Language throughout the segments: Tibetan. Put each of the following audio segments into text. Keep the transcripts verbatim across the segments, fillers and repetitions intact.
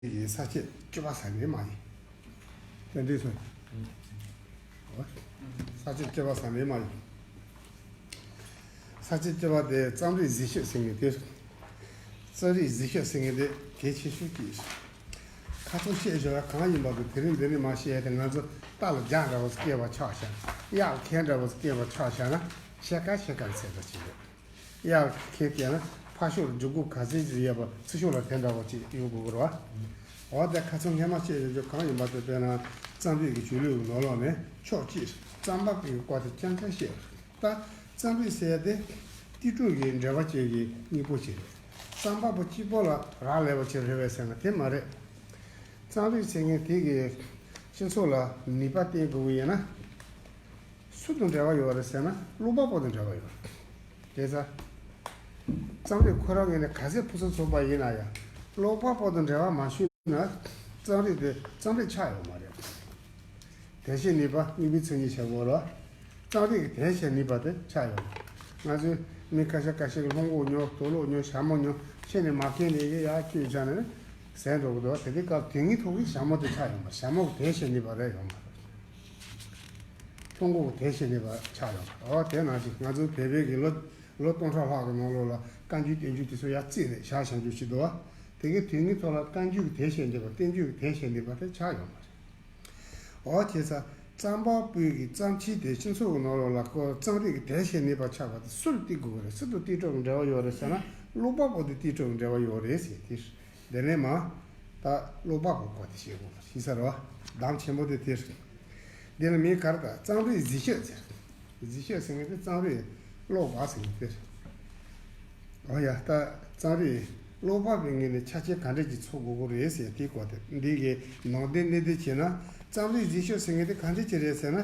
ཡིན། ས་བཅད་བཅུ་པ་ཟེར་ནི་མ་ཡིན། དེ་འདྲ་སོང་། ས་བཅད་བཅུ་པ་ཟེར་ནི་མ་ཡིན། ས་བཅད་བཅུ་པ་དེ་རྩོམ་རིག་གཟི་བརྗིད་ཟེར་མཁན་དེ། རྩོམ་རིག་གཟི་བརྗིད་ཟེར་མཁན་དེ་གལ་ཆེ་ཤོས་ཅིག། ཁ་སང་བཤད་བཞག་པ་གང་ཡིན་པ་དེ་དེ་རིང་འདི་ནས་མར་བཤད་དེ། ང་ཚོ་རྟ་ལ་རྒྱགས་འདྲ་བོ་སྐྱེས་པ་ཆགས་བཞག་ན། གཡག་ལ་ཁལ་འདྲ་བོ་སྐྱེས་པ་ཆགས་བཞག་ན། ཕྱེད་ཀ་ཕྱེད་ཀ་ཚད་འདྲ་ཅིག་རེད། གཡག་ལ་ཁལ་སྐྱེས་ན་ཕར་ཕྱོགས་ལ་འཇུག་སྒོ་ག་ཚད་ཅིག་ཡོད་པ་ཚུར་ཕྱོགས་ལ་དེ་འདྲ་བོ་ཅིག་ཡོད་དགོས་ཀྱི་རེད་བ། འོ་དེ་ཁ་སང་སྔས་མ་བཤད་བཞག་རྒྱུ་གང་ཡིན་པ་དེ། དཔེར་ན་རྩོམ་རིག་གི་སྒྱུ་ལུས་ཀྱི་ནང་ལོགས་ནས་ཕྱོགས་གཅིག་རྩོམ་པ་པོའི་སྐོར་དེ་རྐྱང་རྐྱང་བཤད། ད་རྩོམ་རིག་ཟེར་ཡ་དེ་ཏིལ་ཀྲུང་གི་འགྲེལ་པ་བཅས་ཀྱི་སྙིང་པོ་ཅིག་རེད། རྩོམ་པ་པོ་གཅིག་པོ་ལ་རག་ལས་པ་ཅིག་རེད་པས་ཟེར་ན་དེ་མ་རེད། རྩོམ་རིག་ཟེར་མཁན་དེ་གིས་སྤྱི་ཚོགས་ལ་ནུས་པ་བསྟན་དགོས་ཀྱི་ཡིན་ན། སུ་དང་འབྲེལ་བ་ཡོད་རེད་ཟེར་ན་ཀློག་པ་པོ་དང་འབྲེལ་བ་ཡོད་རེད། དེ་ཙང་རྩོམ་རིག་ཁོ་རང་ངོས་ནས་ག་ཚད་ཕུན་སུམ་ཚོགས་པ་ཡིན་ན་ཡང་། ཀློག་པ་པོ་དང་འབྲེལ་བ་མ་ཤེས་ན་རྩོམ་རིག་དེ་རྩོམ་རིག་ཆགས་ཡོད་མ་རེད། དོན་བྱེད་ནུས་པ་དངོས་པོའི་མཚན་ཉིད་ཆགས་དགོས་རེད། རྩོམ་རིག་གི་དོན་བྱེད་ནུས་པ་དེ་ཆགས་ཡོད་མ་རེད། ང་ཚོས་མི་ཁ་ཤས་ཁ་ཤས་ཀྱིས་ལྷུང་བོ་ཉོ། དུག་ལོག་ཉོ། ཞྭ་མོ་ཉོ། ཁྱེར་ནས་མ་ཁྱེར་ནས་ཡ་ཡ་ཁྱེར་བཞག་ནས་ཟད་འགྲོ་གི་འདུག་དེ་དུས་སྐབས་དོན་དངོས་ཐོག་གི་ཞྭ་མོ་དེ་ཆགས་ཡོད་མ་རེད། ཞྭ་མོ་གི་དོན་བྱེད་ནུས་པ་རེད་ཡོད་མ་རེད། ལྷུང་བོ་གི་དོན་བྱེད་ནུས་པ་ཆགས་ཡོད་མ་རེད། འོ་དེ་ནང་བཞིན་ང་ཚོའི་བོད་པའི་གི་ལོ་ལོ་སྟོང་ཕྲག་ལྷག་གི་ནང་ལོགས་ལ་བཀའ་འགྱུར་བསྟན་འགྱུར་དེ་ཚོ་ཡར་བརྩིས་ནས་བཞག་བཞག་རྒྱུ་ཞིག་འདུག་བ། དེ་གའི་དོན་དངོས་ཐོག་ལ་བཀའ་འགྱུར་གྱི་དོན་བྱེད་ནུས་པ། བསྟན་འགྱུར་གྱི་དོན་བྱེད་ནུས་པ་དེ་ཆགས་ཡོད་མ་རེད། འོ་བྱས་ཙང་རྩོམ་པ་པོའི་གི་རྩོམ་ཆོས་དེ་སྤྱི་ཚོགས་ཀྱི་ནང་ལོགས་ལ་ཁོ་རྩོམ་རིག་གི་དོན་བྱེད་ནུས་པ་ཆགས་པ་དེ་སུ་ལ་བརྟེན་དགོས་ཀྱི་རེད། སུ་དང་ཏིལ་ཀྲུང་གི་འབྲེལ་བ་ཡོད་རེད་ཟེར་ན་ཀློག་པ་པོ་དང་ཏིལ་ཀྲུང་གི་འབྲེལ་བ་ཡོད་རེད་ཟེར་དེ། དེ་ནས་མ་ད་ཀློག་པ་པོའི་སྐོར་དེ་བཤད་དགོས་པ་ཤེས་ས་རེད་བ། གདངས་ཆེན་པོ་དེ་དེ་རེད། འདི་ལ་མིང་ག་རེ་བཏགས། རྩོམ་རིག་གཟི་བརྗིད་ཟེར། གཟི་བརྗིད་ཟེར་མཁན་དེ་རྩོམ་རིག་ཀློག་པ་ཟེར་མཁན་དེ་རེད། འོ་ཡ། ད་རྩོམ་རིག་ཀློག་པ་པོའི་ངོས་ནས་ཆ་རྐྱེན་ག་འདྲ་ཅིག་ཚང་དགོས་ཀྱི་རེད་ཟེར་དེའི་སྐོར་དེ། འདི་གི་ནང་དོན་གནད་དོན་བྱས་ན། རྩོམ་རིག་གཟི་བརྗིད་ཟེར་མཁན་དེ་ག་འདྲ་ཅིག་རེད་ཟེར་ན།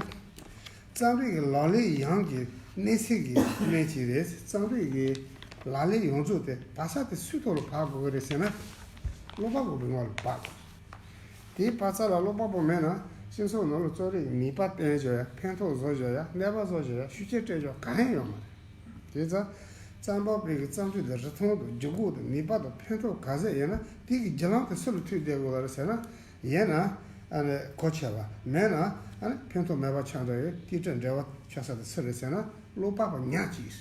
རྩོམ་རིག་གི་ལག་ལེན་ཡོངས་ཀྱི་གནས་ཚད་ཀྱི་སྣོན་ཅིག་རེད། རྩོམ་རིག་གི་ལག་ལེན་ཡོངས་རྫོགས་དེ་བག་ཆགས་དེ་སུའི་ཐོག་ལ་བག་དགོས་ཀྱི་རེད་ཟེར་ན། ཀློག་པ་པོའི་ངོས་ལ་བག་དགོས། དེའི་བག་ཆགས་ལ་ཀློག་པ་པོ་མེད་ན་སྤྱི་ཚོགས་ནང་ལ་རྩོམ་རིག་ནུས་པ་བཏོན་བཞག་ཡ། ཕན་ཐོགས་བཟོ་བཞག་ཡ། གནོད་པ་བཟོ་བཞག་ཡ། ཤུགས་རྐྱེན་སྤྲད་བཞག་གང་ཡང་ཡོད་མ་རེད། དེ་ཙང་རྩོམ་པ་པོའི་གི་རྩོམ་ཆོས་དེ་རིན་ཐང་དང་འཇུག་སྒོ་དང་ནུས་པ་དང་ཕན་ཐོགས་ག་ཚད་ཡོད་ན་དེ་གི་བརྒྱུད་ལམ་དེ་སུ་ལ་མཐུད་བསྡད་དགོས་རེད་ཟེར་ན། ཡོད་ན་ཨ་ནི་གོ་ཆོད་པ། མེད་ན་ཨ་ནི་ཕན་ཐོགས་མེད་པ་ཆགས་འགྲོ་ཡོད། དེ་འདྲ་འབྲེལ་བ་ཆགས་ས་དེ་སུ་རེད་ཟེར་ན་ཀློག་པ་པོ་ཉག་གཅིག་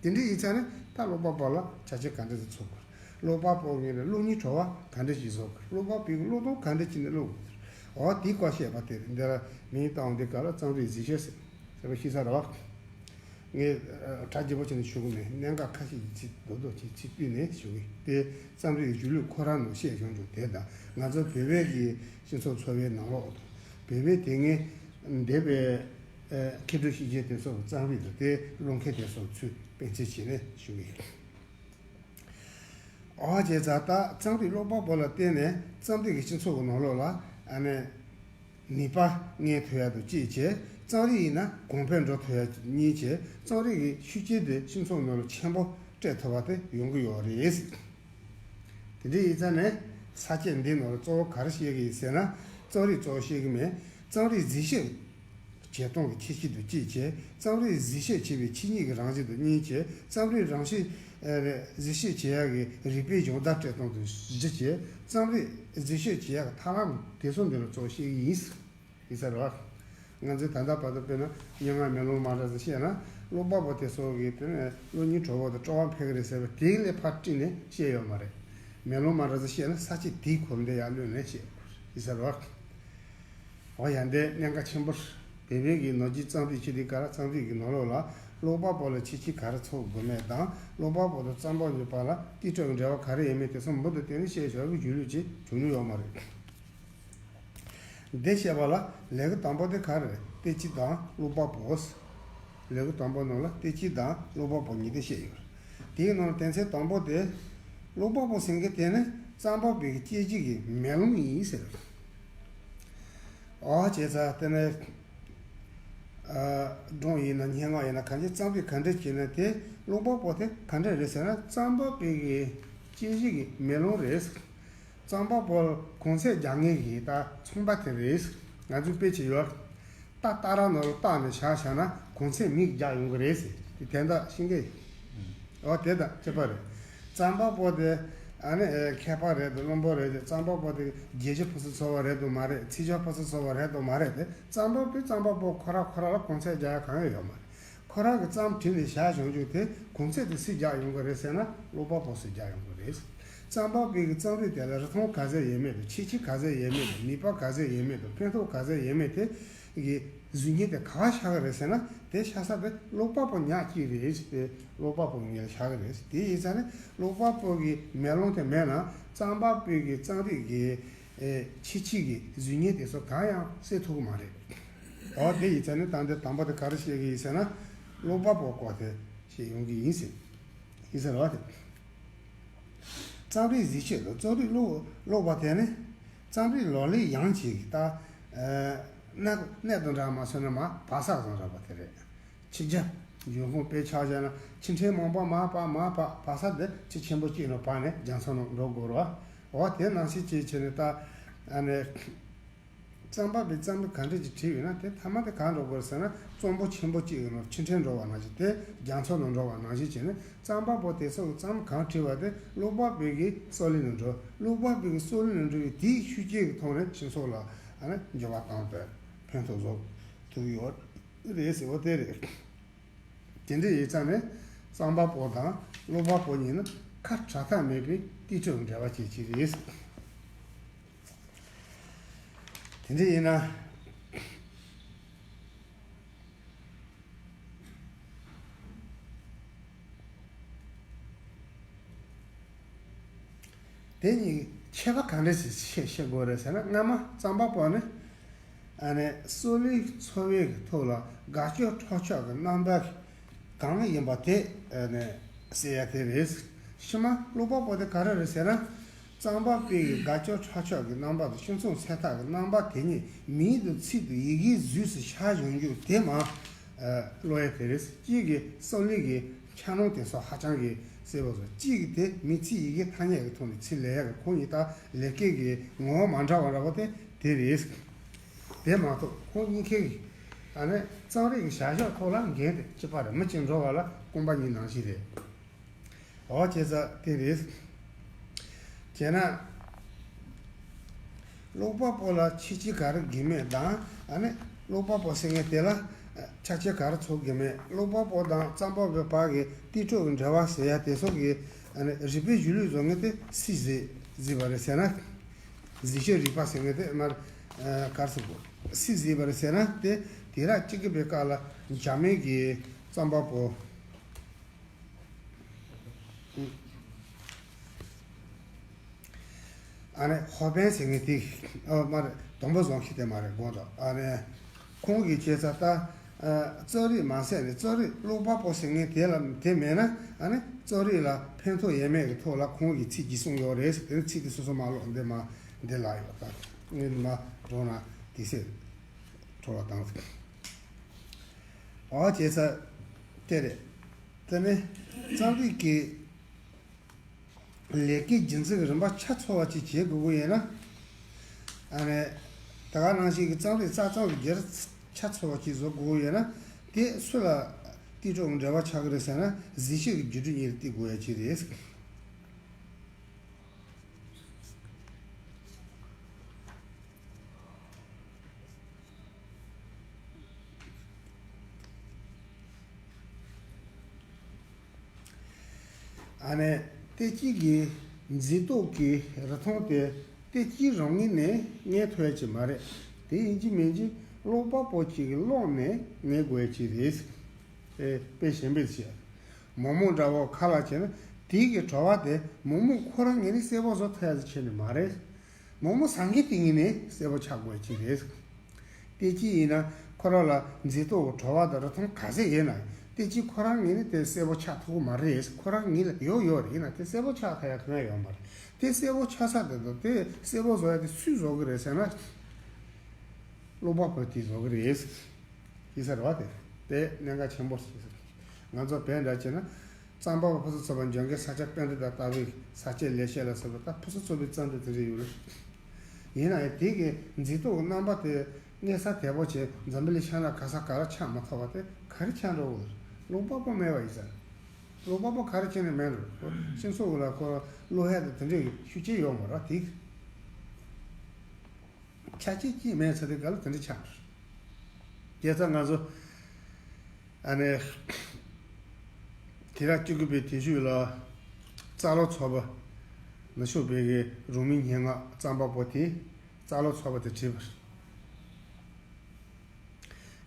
རེད། དེ་འདྲ་ཡིན་ཙང་ནི་ད་ཀློག་པ་པོ་ལ་ཆ་རྐྱེན་ག་འདྲ་ཞིག་ཚང་དགོས། ཀློག་པ་པོ་ངོས་ནས་ཀློག་སྙིང་བྲོ་བ་ག་འདྲ་ཞིག་བཟོ་དགོས། ཀློག་པ་པོའི་ཀློག་སྟངས་ག་འདྲ་ཞིག་ནས་ཀློག་དགོས། འོ་དེའི་སྐོར་བཤད་པ་དེ་རེད། འདི་ལ་མིང་བཏགས་འོང་དུས་སྐབས་ལ་རྩོམ་རིག་གཟི་བརྗིད་ཟེར་བ་ཤེས་ས་རེད་བ། ངས་ཨ་གྲ་རྒྱས་པོ་བྱས་ནས་ཞུ་གི་མེད། གནད་འགག་ཁ་ཤས་ཀྱི་ཚིག་རྡོག་རྡོག་ཅིག་ཚིག་བཏུས་ནས་ཞུ་གི། དེ་རྩོམ་རིག་གི་སྒྱུ་ལུས་ཁོ་རང་ནང་བཤད་བྱུང་བྱུང་དེ་དང་། ང་ཚོ་བོད་པའི་གི་སྤྱི་ཚོགས་འཚོ་བའི་ནང་ལོགས་དང་། བོད་པའི་དེ་སྔའི་འདས་པའི་ཨ་མཁས་གྲུབ་ཤེས་བྱའི་དེ་ཚོ་རྩོམ་རིག་དང་དེ་ཀློག་མཁན་དེ་ཚོ་ཚུར་དཔེ་མཚོན་བྱས་ནས་ཞུ་གི་ཡིན། འོ་བྱས་ཙང་ད་རྩོམ་རིག་ཀློག་པ་པོ་ལ་བརྟེན་ནས་རྩོམ་རིག་གི་སྤྱི་ཚོགས་ཀྱི་ནང་ལོགས་ལ་ཨ་ནི་ནུས་པ་རྙེད་ཐུབ་ཡ་དང་གཅིག་བྱས། རྩོམ་རིག་ཡིན་ན་གོང་འཕེལ་འགྲོ་ཐུབ་ཡ་གཉིས་བྱས། རྩོམ་རིག་གི་ཤུགས་རྐྱེན་དེ་སྤྱི་ཚོགས་ནང་ལ་ཆེན་པོ་སྤྲད་ཐུབ་པ་དེ་ཡོང་གི་ཡོད་རེད། དེ་འདྲ་ཡིན་ཙང་ནས་ས་བཅད་འདིའི་ནང་ལ་གཙོ་བོ་ག་རེ་བཤད་ཀྱི་ཡིན་ཟེར་ན། རྩོམ་རིག་གཙོ་བོ་བཤད་ཀྱི་མེད། རྩོམ་རིག་གཟི་བརྗིད་བྱེད་སྟངས་ཀྱི་ཁྱད་ཆོས་དང་གཅིག་བྱས། རྩོམ་རིག་གཟི་བརྗིད་བྱེད་པའི་ཆོས་ཉིད་ཀྱི་རང་བཞིན་དང་གཉིས་བྱས། རྩོམ་རིག་རང་བཞིན་ཨ་གཟི་བརྗིད་བྱེད་ཡག་གི་རིགས་པའི་སྦྱོང་བརྡར་སྤྲད་སྟངས་དང་བཞི་བྱས། རྩོམ་རིག་གཟི་བརྗིད་བྱེད་ཡག་གི་ཐབས་ལམ་དེ་ཚོ་འདི་ལ་གཙོ་བོ་བཤད་ཀྱི་ཡིན། ཡིན་ས་རེད་བ། ང་ཚོས་ད་ལྟ་བར་དུ་དཔེར་ན་སྙན་ངག་མེ་ལོང་མ་འདྲ་ཚོ་བཤད་ན་ཀློག་པ་པོ་དེ་ཚོ་གིས་དེ་ནས་ཀློག་སྙིང་བྲོ་བ་དང་སྤྲོ་བ་འཕེལ་གི་རེད་ཟེར་བ་དེ་ལས་ཕར་བཀྲིས་ནས་བཤད་ཡོད་མ་རེད། མེ་ལོང་མ་འདྲ་ཚོ་བཤད་ན་ས་བཅད་དེའི་གོ་འདི་ཡར་བླུགས་ནས་བཤད་དགོས་ཡིན་ས་རེད་བ། འོ་ཡ། འདི་གནད་འགག་ཆེན་པོ་རེད། བོད་པའི་གི་ནང་བཞིན་རྩོམ་རིག་བྱེད་དུས་སྐབས་ལ་རྩོམ་རིག་གི་ནང་ལོགས་ལ་ཀློག་པ་པོ་ལ་ཁྱད་ཆོས་ག་རེ་ཚང་དགོས་མེད་དང་། ཀློག་པ་པོ་དང་རྩོམ་པ་པོ་གཉིས་བར་ལ་དེའི་ཁྲོད་ཀྱི་འབྲེལ་བ་ག་རེ་ཡོད་མེད་དེ་ཚོ་མུ་མཐུད་བསྟན་ནས་བཤད་ཆོག་གི་སྒྱུ་ལུས་ཅིག་བྱུང་མྱོང་ཡོད་མ་རེད། འདི་བཤད་པ་ལ་ལེའུ་དང་པོ་དེ་ག་རེ་རེད། བསྟན་སྤྱི་དང་ཀློག་པ་པོ། ལེའུ་དང་པོ་ནང་ལ་བསྟན་སྤྱི་དང་ཀློག་པ་པོ་གཉིས་དེ་བཤད་ཡོད་རེད། དེའི་ནང་དོན་ཚན་དང་པོ་དེ། ཀློག་པ་པོ་ཟེར་མཁན་དེ་ནི་རྩོམ་པ་པོའི་གི་སྐྱེ་གཞི་གི་མེ་ལོང་ཡིན་ཟེར། འོ་བྱས་ཙང་དེ་ནི་ཨ་སྒྲུང་ཡིན་ན་སྙན་ངག་ཡིན་ན་གང་ཅི་རྩོམ་པས་ག་འདྲ་བྱས་ན་དེ་ཀློག་པ་པོ་དེ་ག་འདྲ་རེད་ཟེར་ན་རྩོམ་པ་པོའི་གི་སྐྱེ་གཞི་གི་མེ་ལོང་རེད། རྩོམ་པ་པོ་གོང་ཚད་རྒྱག་མཁན་གྱི་ད་ཚོང་པ་དེ་རེད། ང་ཚོས་དཔེ་བྱས་ཡོད། རྟ་རྟ་ར་ནོར་བཏགས་ནས་བཞག་བཞག་ན་གོང་ཚད་མིག་རྒྱག་ཡོང་གི་རེད་ཟེར། དེ་དོན་དག་ཤེས་མཁན། འོ་དེ་དང་གཅིག་པ་རེད། རྩོམ་པ་པོ་དེ་ ཨ་ནི་ཨེ་མཁས་པ་རེད་འདུག། བླུན་པོ་རེད་འདུག། རྩམ་པ་པོ་དེ་རྒྱལ་སྤྱི་ཕུན་སུམ་ཚོགས་པ་རེད་འདུག་མ་རེད། ཚིག་སྦྱོར་ཕུན་སུམ་ཚོགས་པ་རེད་འདུག་མ་རེད། དེ་རྩམ་པ་པོས་རྩམ་པ་པོ་ཁོ་ར་ཁོ་ར་ལ་གོང་ཚད་རྒྱག་ཡ་གང་ཡང་ཡོད་མ་རེད། ཁོ་རང་གི་རྩོམ་བྲིས་ནས་བཞག་བཞག་རྒྱུ་དེ་གོང་ཚད་དེ་སུས་རྒྱག་ཡོང་གི་རེད་ཟེར་ན། ཀློག་པ་པོ་སུས་རྒྱག་ཡོང་གི་རེད། རྩོམ་པ་པོའི་གི་རྩོམ་རིག་དེ་ལ་རིན་ཐང་ག་ཚད་ཡོད་མེད་དང་། ཆེ་ཆུང་ག་ཚད་ཡོད་མེད་དང་། ནུས་པ་ག་ཚད་ཡོད་མེད་དང་། ཕན་ཐོགས་ག་ཚད་ཡོད་མེད་དེ་གི་གཟུགས་བརྙན་དེ་ག་པར་ཤར་གི་རེད་ཟེར་ན། དེ་ཤར་ས་དེ་ཀློག་པ་པོ་ཉག་གཅིག་རེད། དེ་ཀློག་པ་པོ་ངོས་ལ་ཤར་གི་རེད། དེ་ཡིན་ཙང་ནི་ཀློག་པ་པོ་གི་མེ་ལོང་དེ་མེད་ན་རྩོམ་པ་པོའི་གི་རྩོམ་རིག་གི་ཨེ་ཆེ་ཆུང་གི་གཟུགས་བརྙན་དེ་ཚོ་གང་ཡང་གསལ་ཐུབ་ཀྱི་མ་རེད། འོ་དེ་ཡིན་ཙང་ནི་ད་འདི་དང་པོ་དེ་ག་རེ་བཤད་ཀྱི་ཡིན་ཟེར་ན། ཀློག་པ་པོ་སྐོར་དེ་བཤད་ཡོང་གི་ཡིན་ཟེར། ཡིན་ཟེར་བ་དེ། རྩོམ་རིག་གཟིགས་ཕྱོགས་དང་རྩོམ་རིག་ཀློག་ཀློག་པ་དེ་ནི་རྩོམ་རིག་ལག་ལེན་ཡང་ཅིག་ད་ཨ་གནས་གནས་དང་འདྲ་མ་སོང་ན་མར་བབས་ས་བཟོ་འདྲ་པོ་དེ་རེད། ཕྱི་རྒྱལ་འབྱུང་ཁུངས་དཔེ་ཆ་བཞག་ན་ཆུ་ཕྲན་མང་པོ་མར་བབས་མར་བབས་བབས་ས་དེ་ཆུ་ཆེན་པོ་གཅིག་ནང་བབས་ནས་རྒྱ་མཚོ་ནང་འགྲོ་དགོས་རེད་བ། འོ་དེ་ནང་བཞིན་བྱས་བྱས་ནས་ད་ཨ་ནི། རྩོམ་པ་པོས་རྩོམ་རིག་ག་འདྲ་ཅིག་བྲིས་ཡོད་ན་དེ་མཐའ་མ་དེ་གང་འགྲོ་དགོས་ཟེར་ན། རྩོམ་པོ་ཆེན་པོ་གཅིག་ཡོད་ན་ཆུ་ཕྲན་འགྲོ་བ་ནང་བཞིན་དེ་རྒྱ་མཚོ་ནང་འགྲོ་བ་ནང་བཞིན་བྱས་ནས། རྩོམ་པ་པོ་དེ་ཚོ་གི་རྩོམ་གང་བྲིས་པ་དེ་ཀློག་པ་པོའི་གི་སྲོག་ལེན་ལ་འགྲོ། ཀློག་པ་པོའི་གི་སྲོག་ལེན་ལ་འགྲོ་བའི་དེའི་ཤུགས་རྐྱེན་གྱི་ཐོག་ནས་སྤྱི་ཚོགས་ལ་ཨ་ནི་འགྱུར་བ་བཏང་སྟེ་ཕན་ཐོགས་བཟོ་ཐུབ་ཡོད་རེད་ཟེར་བ་དེ་རེད། དེ་འདྲ་ཡིན་ཙང་ནས་རྩོམ་པ་པོ་དང་ཀློག་པ་པོ་གཉིས་ནི་ཁ་བྲལ་ཐབས་མེད་པའི་རྟེན་འབྲེལ་བ་ཅན་ཅིག་རེད། དེ་འདྲ་ཡིན་ན། དེ་གཉིས་ཁྱད་པར་ག་འདྲ་ཞིག་ཤེས་ཤེས་དགོས་རེད་ཟེར་ན། སྔ་མ་རྩོམ་པ་པོ་ནི་ཨ་ནི་སྲོག་ལེན་འཚོ་བའི་གི་ཐོག་ལ་དགའ་སྐྱོ་ཁྲོ་ཆགས་ཀྱི་རྣམ་པ་གང་ཡིན་པ་དེ་ཨ་ནི་གསལ་ཡ་དེ་རེད། ཕྱི་མ་ཀློག་པ་པོ་དེ་ག་རེ་རེད་ཟེར་ན། རྩོམ་པ་པོའི་གི་དགའ་སྐྱོ་ཁྲོ་ཆགས་ཀྱི་རྣམ་པ་དང་། ཤིང་ཚོམ་སེར་ཐག་གི་རྣམ་པ་དེ་གཉིས་མིང་དང་ཚིག་དང་ཡི་གེའི་གཟུགས་སུ་ཤར་བཞག་རྒྱུ་དེ་མར་ཨ་ཀློག་ཡ་དེ་རེད། གཅིག་གི་སྲོག་ལེན་གྱི་འཆར་སྣང་དེ་ཚོ་ཧ་ཅང་གི་གསལ་པོ་བཟོ། གཅིག་གི་དེ་མིང་ཚིག་ཡི་གེ་ཐ་སྙད་ཀྱི་ཐོག་ནས་ཚུར་ལེན་ཡ་གི་ཁོང་གཉིས་ད་ལས་སྐལ་གྱི་ངོ་བོ་མ་འདྲ་བ་འདྲ་པོ་དེ་དེ་རེད། དེ་མ་གཏོགས་ཁོང་གཉིས་ཀའི་ཨ་ནི་རྩོམ་རིག་གི་བྱ་གཞག་ཐོག་ལ་འགལ་ཏེ་གཅིག་པ་རེད། མི་གཅིག་འགྲོ་བ་ལ་རྐང་པ་གཉིས་ནང་བཞིན་རེད། འོ་བྱས་ཙང་དེ་རེད། བྱས་ན། ཀློག་པ་པོ་ལ་ཆེ་ཆུང་ག་རེ་དགོས་མེད་དང་། ཨ་ནི་ཀློག་པ་པོ་ཟེར་མཁན་དེ་ལ་ཆ་རྐྱེན་ག་རེ་ཚོགས་དགོས་མེད། ཀློག་པ་པོ་དང་རྩོམ་པ་པོའི་བར་གྱི་རྟེན་འབྲེལ་གྱི་འབྲེལ་བ་ཟེར་ཡ་དེ་ཚོ་གི་ཨ་ནི་རིག་པའི་གཞུང་ལུགས་བཟོ་མཁན་དེ་སུས་གཟིགས་གཟིགས་པ་རེད་ཟེར་ན། གཟིགས་ཕྱོགས་རིག་པ་ཟེར་མཁན་དེ་མར་ག་རེ་ཟེར་དགོས། སུས་གཟིགས་པ་རེད་ཟེར་ན། དེ་དེང་རབས་སྤྱི་སྒང་པའི་སྐབས་ལ་འཇར་མན་གྱི་རྩོམ་པ་པོ། ཨ་ནི་ཧོ་པན་ཟེར་མཁན་དེ། ཨ་མ་རེད། དུམ་བུ་བཟང་ཤོས་དེ་མ་རེད་དགོངས་དག། ཨ་ནི་ཁོང་གིས་བྱས་ཙང་ད་ཨ་རྩོམ་རིག་མ་ཟད་ནས་རྩོམ་རིག་ཀློག་པ་པོ་ཟེར་མཁན་དེ་ལ་དེ་མེད་ན། ཨ་ནི་རྩོམ་རིག་ལ་ཕན་ཐོགས་ཡོད་མེད་ཀྱི་ཐོག་ལ་ཁོང་གིས་ཚིག་གཅིག་གསུངས་ཡོད་རེད། དེ་ནི་ཚིག་དེ་སོ་སོ་མ་ཀློག་འདི་མ་འདི་ལ་ཡོད། ད་ངས་མ་འགྲོ་ན་དེ་སེ་འཕྲོ་བ་དང་། འོ་བྱས་ཙང་དེ་རེད། དེ་ནི་རྩོམ་རིག་གི་ལས་ཀའི་རྒྱུ་མཚན་གྱི་རིམ་པ་ཆ་ཚང་བ་ཅིག་བྱེད་དགོས་ཀྱི་ཡོད་ན། ཨ་ནི་ད་ག་ནང་བཞིན་གྱི་རྩོམ་རིག་རྩ་རྩོམ་གྱི་རྒྱུ་ཆ་ཚང་བ་ཅིག་བཟོ་དགོས་ཀྱི་ཡོད་ན། དེ་སུ་ལ་རྟེན་འབྲེལ་འབྲེལ་བ་ཆགས་ཀྱི་རེད་ཟེར་ན། གཟིགས་ཕྱོགས་ཀྱི་རྒྱུ་འབྲས་གཉིས་ལ་བརྟེན་དགོས་ཡ་ཅིག་རེད། ཨ་ནི་བལྟས་སྤྱི་གི་མཛེས་སྡུག་གི་རིན་ཐང་དེ་བལྟས་སྤྱི་རང་ངོས་ནས་རྙེད་ཐུབ་ཡ་ཅིག་མ་རེད། དེ་ཡིན་གཅིག་མིན་གཅིག་ཀློག་པ་པོ་གཅིག་གི་ཀློག་ནས་རྙེད་དགོས་ཡ་ཅིག་རེད། དེ་དཔེ་གཞན་པ་བྱས། མོག་མོག་འདྲ་བོ་ཁ་ལ་བྱས་ན། དེའི་གི་བྲོ་བ་དེ་མོག་མོག་ཁོ་རང་ངོས་ནས་གསལ་པོ་བཟོ་ཐུབ་ཡ་ཅིག་ནི་མ་རེད། མོག་མོག་ཟ་མཁན་དེ་ངོས་ནས་གསལ་པོ་ཆགས་དགོས་ཅིག་རེད། བལྟས་སྤྱི་ཡིན་ན་ཁོ་རང་ལ་མཛེས་སྡུག་བྲོ་བ་དང་རིན་ཐང་ག་ཚད་ཡོད་ན། བལྟས་སྤྱི་ཁོ་རང་ངོས་ནས་དེ་གསལ་པོ་ཆགས་ཐུབ་ཀྱི་མ་རེད། ཁོ་རང་ངོས་ལ་ཡོད་ཡོད་རེད། ཡིན་ན་དེ་གསལ་པོ་ཆགས་ཐུབ་ཡ་དོན་ཡོད་མ་རེད། དེ་གསལ་པོ་ཆགས་ས་དེ་དང་དེ་གསལ་པོ་བཟོ་ཡ་དེ་སུས་བཟོ་གི་རེད་ཟེར་ན། ཀློག་པ་པོས་དེ་བཟོ་གི་རེད། ཡིན་ས་རེད་བ། དེ་དེ་གནད་འགག་ཆེན་པོ་ཞིག་རེད། ང་ཚོ་བོད་འདྲ་བྱས་ན། རྩོམ་པ་པོ་ཕུན་སུམ་ཚོགས་པ་འཇོན་གི་ས་སྐྱ་པཎྜི་ཏ་ལྟ་བུའི་ས་སྐྱའི་ལེགས་བཤད་ལ་སོགས་པ་ད་ཕུན་སུམ་ཚོགས་པའི་རྩོམ་འདི་དེ་རེད་ཡོད་རེད། ཡིན་ན་ཡང་དེ་གི་མཛེས་སྡུག་གི་རྣམ་པ་དེ་རྙེད་ས་དལ་པོ་བྱས། འཛམ་བུ་གླིང་ཤར་ནས་ག་ས་ག་ལ་ཆགས་མ་ཐུབ་པ་དེ་ག་རེ་ཆགས་འགྲོ་གི་རེད། ཀློག་པ་པོ་མེད་པ་ཡིན་ས་རེད། བློ་བག་པོ་ག་རེ་བྱས་ནས་མེད་འགྲོ། སྤྱི་ཚོགས་ལ་ཁོ་བློ་ཧད་དང་དེ་འདྲའི་ཤུགས་རྐྱེན་ཡོད་མ་རེད་དེ། ཆ་རྐྱེན་གཅིག་མེད་ཚེ་དེ་ག་ལ་དེ་འདྲ་ཆགས་འགྲོ། དེ་ཙང་ང་ཚོ་ཨ་ནི་དུས་རབས་བཅུ་དགུ་པའི་དུས་ཤིག་ལ་རྩ་ལོ་ཚོ་པ་ནུབ་ཕྱོགས་བོད་ཀྱི་རང་མོས་སྙན་ངག་རྩོམ་པ་པོ་དེས་རྩ་ལོ་ཚོ་པ་དེ་བྲིས་པ་རེད།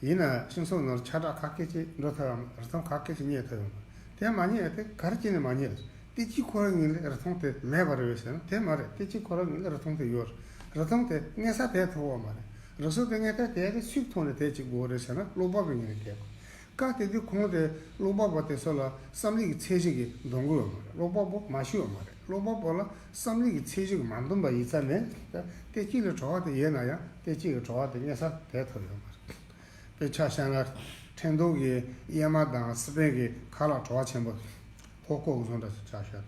ཡིན་ན་སྤྱི་ཚོགས་ནང་ཁྱབ་བསྒྲགས་ཁ་སྐད་ཅིག་འགྲོ་ཐུབ་ཡོད་མ་རེད། རིན་ཐང་ཁ་སྐད་ཅིག་རྙེད་ཐུབ་ཡོད་མ་རེད། དེ་མ་རྙེད་དེ་ག་རེ་བྱས་ནས་མ་རྙེད་རེད། བལྟས་ཚེ་ཁོ་རང་ཉིད་ལ་རིན་ཐང་དེ་མེད་པ་རེད་པས་ཟེར་ན་དེ་མ་རེད། བལྟས་ཚེ་ཁོ་རང་ཉིད་ལ་རིན་ཐང་དེ་ཡོད་རེད། རིན་ཐང་དེ་སྔས་ས་དེ་ཐོབ་ཡོད་མ་རེད། རིན་ཐང་དེ་སྔས་ས་དེ་གི་ཚིག་ཐོག་ནས་དེ་ཅིག་དགོས་རེད་ཟེར་ན་བློ་བག་པའི་ངོས་ནས་བལྟས་དགོས། སྐབས་དེ་དུས་ཁོང་དེ་བློ་བག་པ་དེ་ཚོ་ལ་བསམ་བློའི་གི་ཚད་གཞི་གི་འདང་གི་ཡོད་མ་རེད། བློ་བག་པོ་མ་ཤི་ཡོད་མ་རེད། བློ་བག་པོ་ལ་བསམ་བློའི་གི་ཚད་གཞི་གི་མ་འདང་པ་ཡིན་ཙང་ནས་བལྟས་ཚེ་ལ་བྲོ་བ་དེ་ཡོད་ན་ཡང་བལྟས་ཚེ་གི་བྲོ་བ་དེ་སྔས་ས་དེ་ཐོབ་ཡོད་མ་རེད། དཔེ་ཆ་བཞག་ན་ཁྲེང་ཏུའུ་གི་གཡེར་མ་དང་སི་པན་གྱི་ཁ་ལག་བྲོ་བ་ཆེན་པོ་ཧོ་ཀོ་གི་བཟོ་འདྲ་ཞིག་ཆགས་ཤག་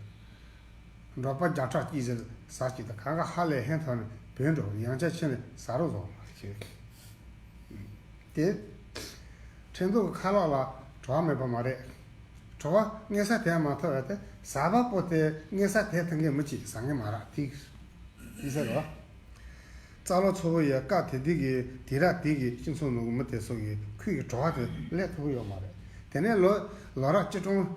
འབྲོག་པ་བརྒྱ་ཕྲག་གཅིག་ཟེར་ཟ་གཅིག་དང་གང་ག་ཧ་ལས་ཧན་ཐོག་ནས་བོད་འགྲོ་ཡང་བསྐྱར་ཕྱིན་ནས་ཟ་རོགས་བཟོ་མ་བྱེད། དེ་ཁྲེང་ཏུའུ་གི་ཁ་ལག་ལ་བྲོ་བ་མེད་པ་མ་རེད། བྲོ་བ་སྔས་ས་དེ་མ་ཐོབ་པ་དེ་ཟ་བ་པོ་དེ་སྔས་ས་དེ་ཐོན་མཁན་མི་གཅིག་ཟ་མཁན་མ་རག་ཐིག་ཡིན་ས་རེད་བ། རྩ་ལོ་ཚོ་པ་ཡི་སྐབས་དེ་དུས་ཀྱི་དུས་རབས་དེ་གི་སྤྱི་ཚོགས་ནང་གི་མི་དེ་ཚོ་གི་ཁོའི་གི་བྲོ་བ་དེ་སླེབས་ཐུབ་ཀྱི་ཡོད་མ་རེད། དེ་ནས་ལོ་ལོ་རབས་བཅུ་གྲངས་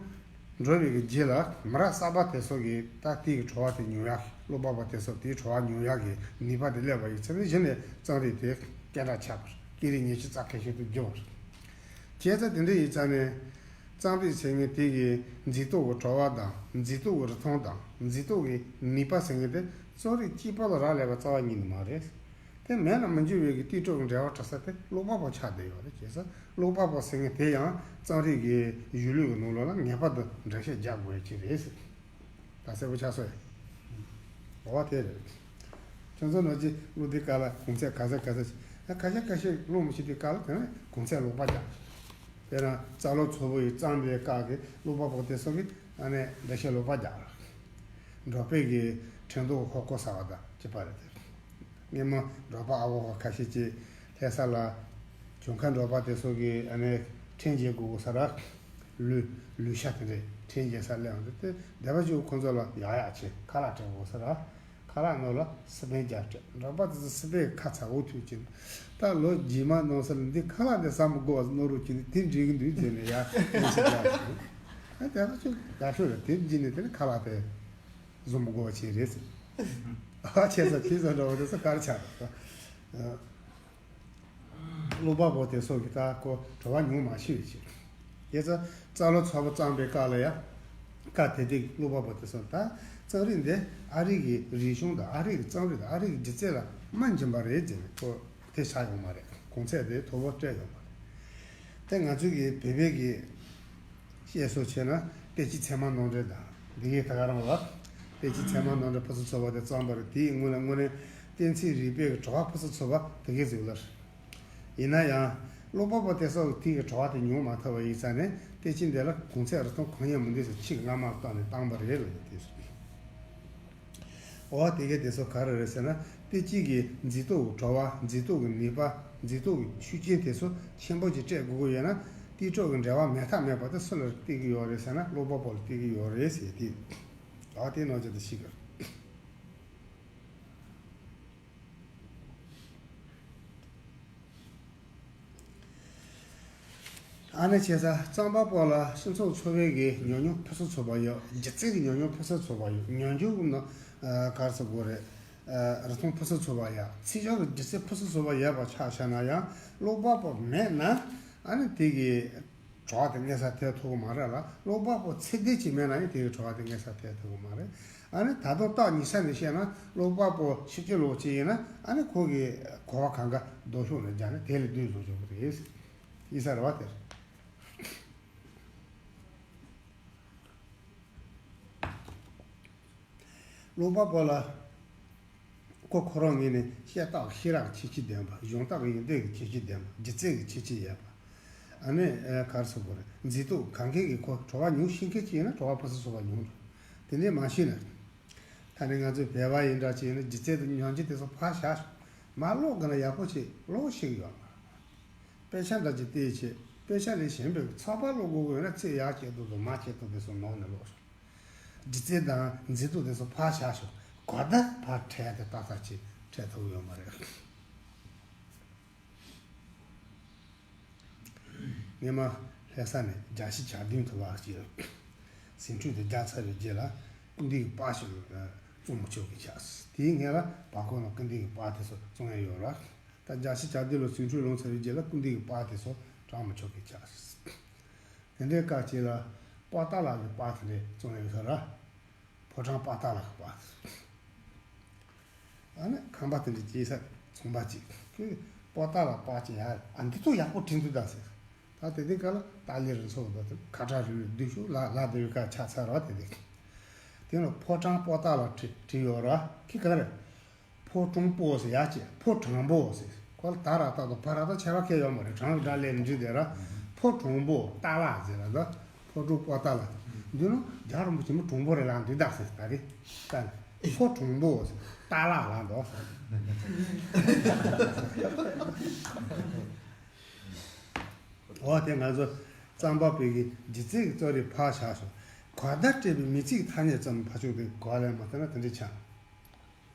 འགྲོ་བའི་གི་རྗེས་ལ་མི་རབས་གསར་པ་དེ་ཚོ་གི་ད་དེའི་གི་བྲོ་བ་དེ་མྱོང་ཡག་བློ་བག་པ་དེ་ཚོ་དེའི་བྲོ་བ་མྱོང་ཡག་གི་ནུས་པ་དེ་སླེབས་པ་ཡིན་ཚེ་ནི་གཞི་ནས་རྩོམ་རིག་དེ་སྐད་གྲགས་ཆགས་པར་སྐད་རིགས་ཉི་ཤུ་རྩ་ཁ་ཤས་དུ་འགྱུར་བ་རེད། བྱས་ཙང་དེ་འདྲ་ཡིན་ཙང་ནས། རྩོམ་རིག་ཟེར་མཁན་དེ་གི་མཛེས་སྡུག་གི་བྲོ་བ་དང་མཛེས་སྡུག་གི་རིན་ཐང་དང་མཛེས་སྡུག་གི་ནུས་པ་ཟེར་མཁན་དེ་རྩོམ་རིག་གཅིག་པོ་ལ་རག་ལས་པ་རྩ་བ་ཉིད་ནས་མ་རེད། དེ་མེད་ན་མི་འགྱུར་བའི་གི་ལྟོས་གྲུབ་ཀྱི་འབྲེལ་བ་གྲུབ་ས་དེ་བློ་བག་པོ་ཆགས་བསྡད་ཡོད་རེད། བྱས་ཙང་བློ་བག་པོ་ཟེར་མཁན་དེ་ཡང་རྩོམ་རིག་གི་གཞུང་ལུགས་ཀྱི་ནང་ལོགས་ལ་ངེས་པར་དུ་འགྲེལ་བཤད་རྒྱག་དགོས་ཀྱི་རེད། ད་གསལ་པོ་ཆགས་སོང་། འོ་དེ་རེད། ཁྱོད་ཚོ་ནོར་གྱི་བློ་དེ་ག་ལ་གོང་ཚད་ག་ཚད་ག་ཚད་ཅིག་ཨ་ཁ་ཤས་ཁ་ཤས་བློ་མི་ཤེས་དུས་ག་ལ་དེ་ནས་གོང་ཚད་ལོག་པ་རྒྱག་དཔེར་ན་རྩ་ལོ་ཚོ་པོ་ཡི་རྩོམ་པའི་སྐབས་ཀྱི་བློ་བག་པོ་དེ་ཚོ་གི་ཨ་ནས་འགྲེལ་བཤད་ལོག་པ་རྒྱག་འབྲོག་པའི་གི་ཁྲེང་ཏུའུ་ཧོ་ཀོ་ཟ་བ་དང་གཅིག་པ་རེད་དེ། སྔོན་མ་འབྲོག་པ་ཨ་ཁུ་ཁ་ཤས་ཀྱིས་ལྷ་ས་ལ་གྱོང་ཁ་འབྲོག་པ་དེ་ཚོ་གི་ཨ་ནས་ཁྲལ་འཇལ་དགོས་དགོས་ས་ར། ལུད་ལུད་ཤ་དེ་འདྲས་ཁྲལ་འཇལ་ས་སླེབས་འོང་དུས་དེ་སྡེ་པ་ཅིག་ཁོང་ཚོ་ལ་ཡག་ཡག་བྱས་ཁ་ལག་སྤྲད་དགོས་ས་ར། ཁ་ལག་ནང་ལ་སི་པན་རྒྱབ་སྤྲད། འབྲོག་པ་དེ་ཚོ་སི་པན་ཁ་ཚ་འུ་ཐུག་ཅིག་ད་ལོ་རྗེས་མ་ནང་སར་འདི་ཁ་ལག་དེ་ཟ་མི་དགོས་པ་ནོར་རུ་ཅིག་དེ་འགྲིག་གི་འདུག་ཟེར་ནས་ཡར་ལན་ཞིག་རྒྱག་སོང་། ཨ་དེ་ཚོ་ཅིག་དགའ་ཤོས་རེད། དེ་རྗེས་ནས་དེ་ནི་ཁ་ལག་དེ་བཟོ་མི་དགོས་པ་ཅིག་རེད་ཟེར། ཨ་བྱས་ཙང་ཁྱེད་ཚོ་འདྲ་བོ་དེ་ཚོ་ག་རེ་ཆགས་རེད། བློ་བག་པོ་དེ་སོགས་ཀྱི་ད་ཁོ་བྲོ་བ་མྱོང་མ་ཤེས་པའི་ཕྱིར། དེ་ཚོ་རྩ་ལོ་ཚོ་པོ་རྩོམ་པའི་སྐབས་ལ་ཡང་། སྐབས་དེ་དུས་བློ་བག་པོ་དེ་སོགས་ད་རྩོམ་རིག་འདི་ཨ་རི་གི་རིག་གཞུང་དང་ཨ་རི་གི་རྩོམ་རིག་དང་ཨ་རི་གི་སྒྱུ་རྩལ་ལ་རྨང་འབྱིན་པ་རེད་ཟེར་ནས་ཁོ་དེ་ཆགས་ཡོང་མ་རེད། གོང་ཚད་དེ་མཐོ་པོ་སྤྲད་ཡོང་མ་རེད། དེ་ང་ཚོའི་གི་བོད་པའི་གི་བཤད་སྲོལ་བྱས་ན་བསྟན་སྤྱི་ཚད་མ་ནོར་འཁྲུལ་དང་འདི་གའི་ད་ག་རང་ལ། བསྟན་སྤྱི་ཚད་མ་ནོར་འཁྲུལ་ཕུན་སུམ་ཚོགས་པ་དེ་རྩོམ་པ་རེད། དེའི་སྔོན་ལ་དངོས་གནས་གཏན་ཚིགས་རིག་པའི་གི་བྲོ་བ་ཕུན་སུམ་ཚོགས་པ་དེ་གའི་གཟིགས་ལར། ཡིན་ན་ཡང་། བློ་བག་པོ་དེ་སོགས་ཀྱི་དེའི་གི་བྲོ་བ་དེ་མྱོང་མ་ཐུབ་པ་ཡིན་ཙང་ནས་བསྟན་སྤྱི་འདི་ལ་གོང་ཚད་རིན་ཐང་གང་ཡང་མི་འདུག་ཟེར་ཕྱིར་སྔ་མར་བཏང་ནས་བཏང་པ་རེད་ལ་ཡོད་དེ་སོ། འོ་དེ་གའི་དེ་ཚོ་ག་རེ་རེད་ཟེར་ན་བསྟན་སྤྱི་གི་མཛེས་སྡུག་གི་བྲོ་བ་མཛེས་སྡུག་གི་ནུས་པ་མཛེས་སྡུག་གི་ཤུགས་རྐྱེན་དེ་ཚོ་ཆེན་པོ་ཅིག་སྤྲད་དགོས་ཀྱི་ཡོད་ན་ལྟོས་གྲུབ་ཀྱི་འབྲེལ་བ་མེད་ཐབས་མེད་པ་དེ་སུ་ལ་བརྟེན་གྱི་ཡོད་རེད་ཟེར་ན་བློ་བག་པོ་ལ་བརྟེན་གྱི་ཡོད་རེད་ཟེར་ཏེ། འོ་དེ་ནང་བཞིན་དུ་ཤེས་དགོས། ཨ་ནི་བྱས་ཙང་རྩོམ་པ་པོ་ལ་སྤྱི་ཚོགས་འཚོ་བའི་གི་ཉམས་མྱོང་ཕུན་སུམ་ཚོགས་པ་ཡོད། སྒྱུ་རྩལ་གི་ཉམས་མྱོང་ཕུན་སུམ་ཚོགས་པ་ཡོད། ཉམས་འགྱུར་ནི་ག་རེ་ཟེར་དགོས་རེད། རིན་ཐང་ཕུན་སུམ་ཚོགས་པ་ཡོད། ཚིག་སྦྱོར་གི་སྒྱུ་རྩལ་ཕུན་སུམ་ཚོགས་པ་ཡོད་པ་ཆ་བཞག་ན་ཡང་བློ་བག་པོ་མེད་ན་ཨ་ནི་དེ་གི་བྲོ་བ་དེ་སྔས་ས་ཐེབས་ཐུབ་ཀྱི་མ་རེད་ལ། བློ་བག་པོ་ཚད་ལྡན་ཅིག་མེད་ན་ཡང་དེ་གི་བྲོ་བ་དེ་སྔས་ས་ཐེབས་ཐུབ་ཀྱི་མ་རེད། ཨ་ནི་ད་དུང་རྟགས་ཉེ་ས་ནས་བཤད་ན་བློ་བག་པོ་ཕྱི་སྐྱོད་ལོག་ཅིག་ཡིན་ན་ཨ་ནི་ཁོ་གི་གོ་བ་གང་ག་རྡོ་ཤོག་ནས་སྦྱར་ནས་དེ་ལས་བསྡུས་བཟོ་ཆོག་གི་རེད། ཡིན་ས་རེད་བ་དེར། བློ་བག་པོ་ལ། ཁོ་ཁོ་རང་ངོས་ནས་བཤད་སྟངས་ཤེས་རབ་ཀྱི་ཁྱད་ཆོས་ལྡན་པ། སྦྱོང་སྟངས་ཡོན་ཏན་གྱི་ཁྱད་ཆོས་ལྡན་པ། སྒྱུ་རྩལ་གྱི་ཁྱད་ཆོས་ཡོད་པ། ཨ་ནི་ག་རེ་ཟེར་དགོས་རེད། མཛེས་སྡུག་གང་གས་ཀྱི་ཁོ་བྲོ་བ་མྱོང་ཤེས་མཁན་ཅིག་ཡིན་ན་བྲོ་བ་ཕུན་སུམ་ཚོགས་པ་མྱོང་འགྲོ། དེ་འདྲས་མ་ཤེས་ན། ད་ནི་ང་ཚོའི་བོད་པ་ཡིན་འདྲ་ཅིག་ཡིན་ན་སྒྱུ་རྩལ་དང་ཉམས་འགྱུར་དེ་ཚོ་ཕར་བཞག་ཤོག་མར་ཀློག་དགོས་ན་ཡག་པོ་ཅིག་ཀློག་ཤེས་ཀྱི་ཡོད་མ་རེད། དཔེ་ཆ་འདྲ་ཅིག་བལྟས་བྱས། དཔེ་ཆ་ལས་གཞན་པའི་ཚགས་པར་ཀློག་དགོས་ཀྱི་ཡོད་ན་ཚིག་ཡག་བྱས་འདུག་དང་མ་བྱས་འདུག་དེ་ཚོ་ནོར་ནས་ཀློག་སོང་། འབྲི་རྩལ་དང་མཛེས་སྡུག་དེ་ཚོ་ཕར་བཞག་ཤོག་གོ་བརྡ་ཕར་འཕྲད་དེ་ཏག་ཏག་ཅིག་འཕྲད་ཐུབ་ཡོད་མ་རེད། སྔོན་མ་ལྷ་ས་ནས་རྒྱ་བཞི་གྱ་བདུན་དུ་བར་གྱི་ཟིང་འཁྲུག་དེ་རྒྱག་ཚར་བའི་རྗེས་ལ་སྐུ་མདུན་གྱི་པར་ཞིག་བཙོང་མི་ཆོག་གི་ཆགས། དེའི་སྔོན་ལ་བར་སྐོར་ནང་སྐུ་མདུན་གྱི་པར་དེ་ཚོ་བཙོང་ཡ་ཡོད་ར། ད་རྒྱ་བཞི་གྱ་བདུན་ལ་ཟིང་འཁྲུག་ལངས་ཚར་བའི་རྗེས་ལ་སྐུ་མདུན་གྱི་པར་དེ་ཚོ་བྲང་མི་ཆོག་གི་ཆགས། དེ་འདྲའི་སྐབས་ཅིག་ལ་པོ་ཏཱ་ལ་གི་པར་དེ་འདྲ་བཙོང་ཡ་ཡོད་ར། ཕོ་བྲང་པོ་ཏཱ་ལ་གི་པར། ཨ་ནི་ཁང་པ་དེ་འདྲ་སྐྱེལ་ས་ཚོང་པ་ཅིག་གིས་པོ་ཏཱ་ལ་པར་ཅིག་ཡ་ཨ་འདི་ཚོ་ཡག་པོ་བྲིས་འདུག་ད་ཟེར། ད་དེ་དུས་སྐབས་ལ་ཏཱ་ལའི་རུ་ཚོགས་འདུ་དེ་ཁ་བྲལ་རུ་བསྡུས་ཤུགས་ལ་ལ་དེ་བའི་ཁ་ཆགས་ཚར་བ་དེ་དེ། དེ་ལ་ཕོ་བྲང་པོ་ཏཱ་ལ་བྲིས་བྲིས་ཡོད་ར་ཁི་གང་རེད། ཕོ་བྲང་པོ་ཟེར་ཡ་ཅེ་ཕོ་བྲང་པོ་ཟེར་ཁོ་ལ་ད་ར་ད་དང་ཕ་ར་ད་ཆེ་བ་ཁེ་ཡོད་མ་རེད། གྲངས་ཀྱི་སྒྲ་ལས་འབྲི་དེ་ར། ཕོ་བྲང་པོ་ཏཱ་ལ་ཟེར་ར་ད། ཕོ་བྲང་པོ་ཏཱ་ལ། འདི་ནི་རྒྱལ་བ་རིན་པོ་ཆེ་མི་གྲུང་པོ་རེད་ལ་འདི་དག་ཟེར་ད་རེད་ད། ཕོ་གྲུང་པོ་ཏཱ་ལ་ལ་འདུག་འོ་དེ་ང་ཚོ་གཙང་པ་བོད་ཀྱི་སྒྱུ་རྩལ་གྱི་རྩོམ་རིག་ཕར་བཞག་སོང་། གོ་བརྡ་སྤྲད་པའི་མི་ཚིག་ཐ་སྙད་ཙམ་ཕར་ཕྱོགས་དེ་གོ་བ་ལེན་མ་ཐུབ་ན་དེ་འདྲ་ཆགས།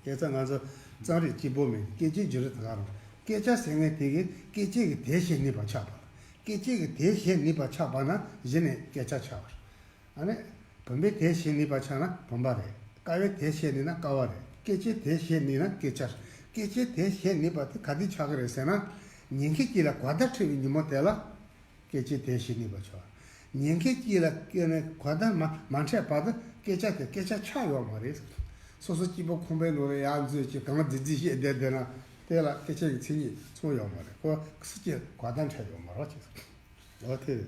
དེ་ཚོ་ང་ཚོ་རྩོམ་རིག་གཅིག་པོ་མིན་སྐད་ཆའི་བརྗོད་རིགས་དེ་ག་རང་སྐད་ཆ་ཟེར་མཁན་དེ་གིས་སྐད་ཆའི་གི་དེ་བཤད་ནུས་པ་ཆགས་པ། སྐད་ཆའི་གི་དེ་བཤད་ནུས་པ་ཆགས་པ་ན་གཞི་ནས་སྐད་ཆ་ཆགས་པ་རེད། ཨ་ནི། བུམ་པའི་དེ་བཤད་ནུས་པ་ཆགས་ན་བུམ་པ་རེད། ཀ་བའི་དེ་བཤད་ནུས་ན་ཀ་བ་རེད། སྐད་ཆའི་དེ་བཤད་ནུས་ན་སྐད་ཆ་རེད། སྐད་ཆའི་དེ་བཤད་ནུས་པ་དེ་ག་དུས་ཆགས་ཀྱི་རེད་ཟེར་ན། ཉན་མཁན་གཅིག་ལ་གོ་བརྡ་འཕྲད་པའི་ཉིན་མོ་དེ་ལ། སྐད་ཆའི་དེ་བཤད་ནུས་པ་ཆགས། ཉན་མཁན་གཅིག་ལ་སྐད་ནས་གོ་བརྡ་མ་མ་འཕྲད་བར་དུ་སྐད་ཆ་དེ་སྐད་ཆ་ཆགས་ཡོད་མ་རེད། སོ་སོ་སྐྱིད་པོ་ཁང་པའི་ནང་ལ་ཡར་འཛུལ་གྱི་གང་རྫིག་རྫིག་བཤད་བསྡད་བསྡད་ན། དེ་ལ་སྐད་ཆ་གི་མཚན་ཉིད་མཚོན་ཡོད་མ་རེད། ཁོ་སུ་གཅིག་གོ་བརྡ་འཕྲད་ཡོད་མ་རེད་ཅེས། འོ་དེ་རེད།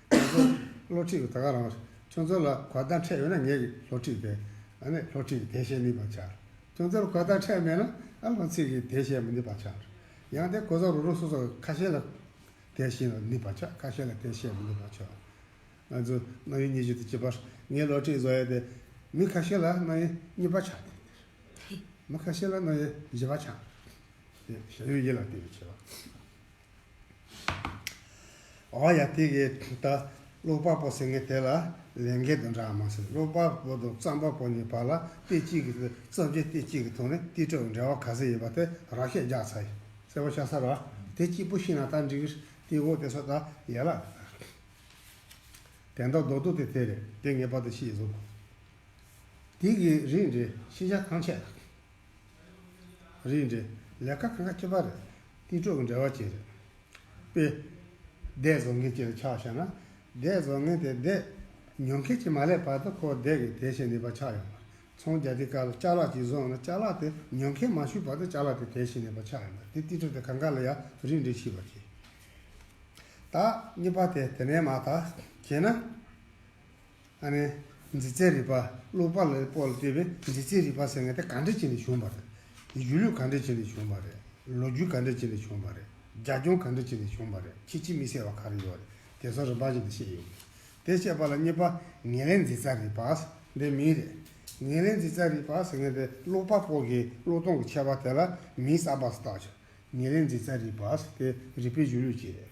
ཁྱོད་ཚོ་སློབ་ཁྲིད་ཀྱི་ད་ག་རང་རེད། ཁྱོད་ཚོ་ལ་གོ་བརྡ་འཕྲད་ཡོད་ན་ངེད་ཀྱི་སློབ་ཁྲིད་དེ། ཨ་ནི་སློབ་ཁྲིད་ཀྱི་དེ་བཤད་ནུས་པ་ཆགས། ཁྱོད་ཚོ་ལ་གོ་བརྡ་འཕྲད་མེད་ན་ཨ་སློབ་ཚིག་གི་དེ་བཤད་མི་ནུས་པ་ཆགས། ཡང་དེ་གོ་ས་རུ་རུ་སོ་སོ་ཁ་ཤས་ལ་དེ་བཤད་ནུས་པ་ཆགས། ཁ་ཤས་ལ་དེ་བཤད་མི་ནུས་པ་ཆགས། ང་ཚོ་རྣམ་དབྱེ་ཉི་ཤུ་དང་བཅུ་པར་ངའི་སློབ་ཁྲིད་བཟོ་ཡ་དེ་མི་ཁ་ཤས་ལ་རྣམ་དབྱེ་གཉིས་པ་ཆགས་ཏེ། མི་ཁ་ཤས་ལ་རྣམ་དབྱེ་བཞི་པ་ཆགས། དེ་ཞབས་ཡུལ་ཡིད་ལ་བརྟེན་པའི་ཆེ་བ། འོ་ཡ་དེ་གི་ད་ཀློག་པ་པོ་ཟེར་མཁན་དེ་ལ་ལས་འགན་དུ་འདྲ་མ་ཟེར། ཀློག་པ་པོ་དང་རྩོམ་པ་པོ་གཉིས་བར་ལ་སྐད་ཅིག་གི་རྩོམ་བྱེད་སྐད་ཅིག་གི་ཐོག་ནས་དེ་འཕྲོ་འབྲེལ་བ་ག་ཚོད་ཡོད་པ་དེ་ར་ཤེད་རྒྱག་ཚར་ཡིན། གསལ་པོ་ཤ་ས་ར་དེ་གཅིག་པུ་ཤེས་ན་ད་འགྲིག་གི་དེ་འོག་དེ་ཚོ་ད་ཡ་ལ་དན་རྟགས་རྡོག་རྡོག་དེ་དེ་རེད། དེ་ངེས་པར་དུ་ཤེས་ཟོ། དེ་གི་རིགས་འདྲེ་ཤེས་བྱ་ཐམས་ཅད། རིགས་འདྲེ་ལས་ཀ་གང་ག་ཁྱད་པར་རེད། རྟིང་གྲོགས་ཀྱི་འབྲེལ་བ་ཅན་རེད། དཔེ། འདས་བཟོ་མཁན་ཅིག་ལ་ཆ་བཞག་ན། འདས་བཟོ་མཁན་དེ་འདས་ཉོ་མཁན་གྱིས་མ་ལས་བར་དུ་ཁོ་འདས་ཀྱི་དེ་བཤད་ནུས་པ་ཆགས་ཡོང་བ། ཚོང་རྒྱག་དུས་སྐབས་ལ་ཅ་ལག་ཅིག་བཟོས་ན་ཅ་ལག་དེ་ཉོ་མཁན་མ་ཞུས་བར་དུ་ཅ་ལག་དེ་དེ་བཤད་ནུས་པ་ཆགས་ཡོང་བ། དེ་རྟིང་གྲོགས་དེ་གང་ག་ལ་ཡང་རིགས་འདྲེ་ཤེས་པ་བྱེད། ད་གཉིས་པ་དེ་དེ་ནས་མ་ཐག་བྱས་ན། ཨ་ནི། མཛེས་རྩལ་རིག་པ། ཀློག་པ་ལ་སྤོ་ལ་བལྟས་པའི་མཛེས་རྩལ་རིག་པ་ཟེར་མཁན་དེ་ག་འདྲ་བྱས་ནས་བྱུང་བ་རེད། གཞུང་ལུགས་ག་འདྲ་བྱས་ནས་བྱུང་བ་རེད། ལོ་རྒྱུས་ག་འདྲ་བྱས་ནས་བྱུང་བ་རེད། རྒྱབ་ལྗོངས་ག་འདྲ་བྱས་ནས་བྱུང་བ་རེད། ཁྱད་ཆོས་དམིགས་བསལ་བ་ག་རེ་ཡོད་རེད། དེ་ཚོ་རིམ་པ་བཞིན་དུ་བཤད་ཡོང་གི། དེ་བཤད་པ་ལ་གཉིས་པ་ངོས་ལེན་མཛེས་རྩལ་རིག་པ། འདི་མིང་རེད། ངོས་ལེན་མཛེས་རྩལ་རིག་པ་ཟེར་མཁན་དེ་ཀློག་པ་པོ་གི་ཀློག་སྟངས་ཀྱི་ཁྱད་པར་དེ་ལ་མིང་གསར་པ་ཞིག་བཏགས་བྱུང་། ངོས་ལེན་མཛེས་རྩལ་རིག་པ་དེ་རིག་པའི་གཞུང་ལུགས་ཅིག་རེད།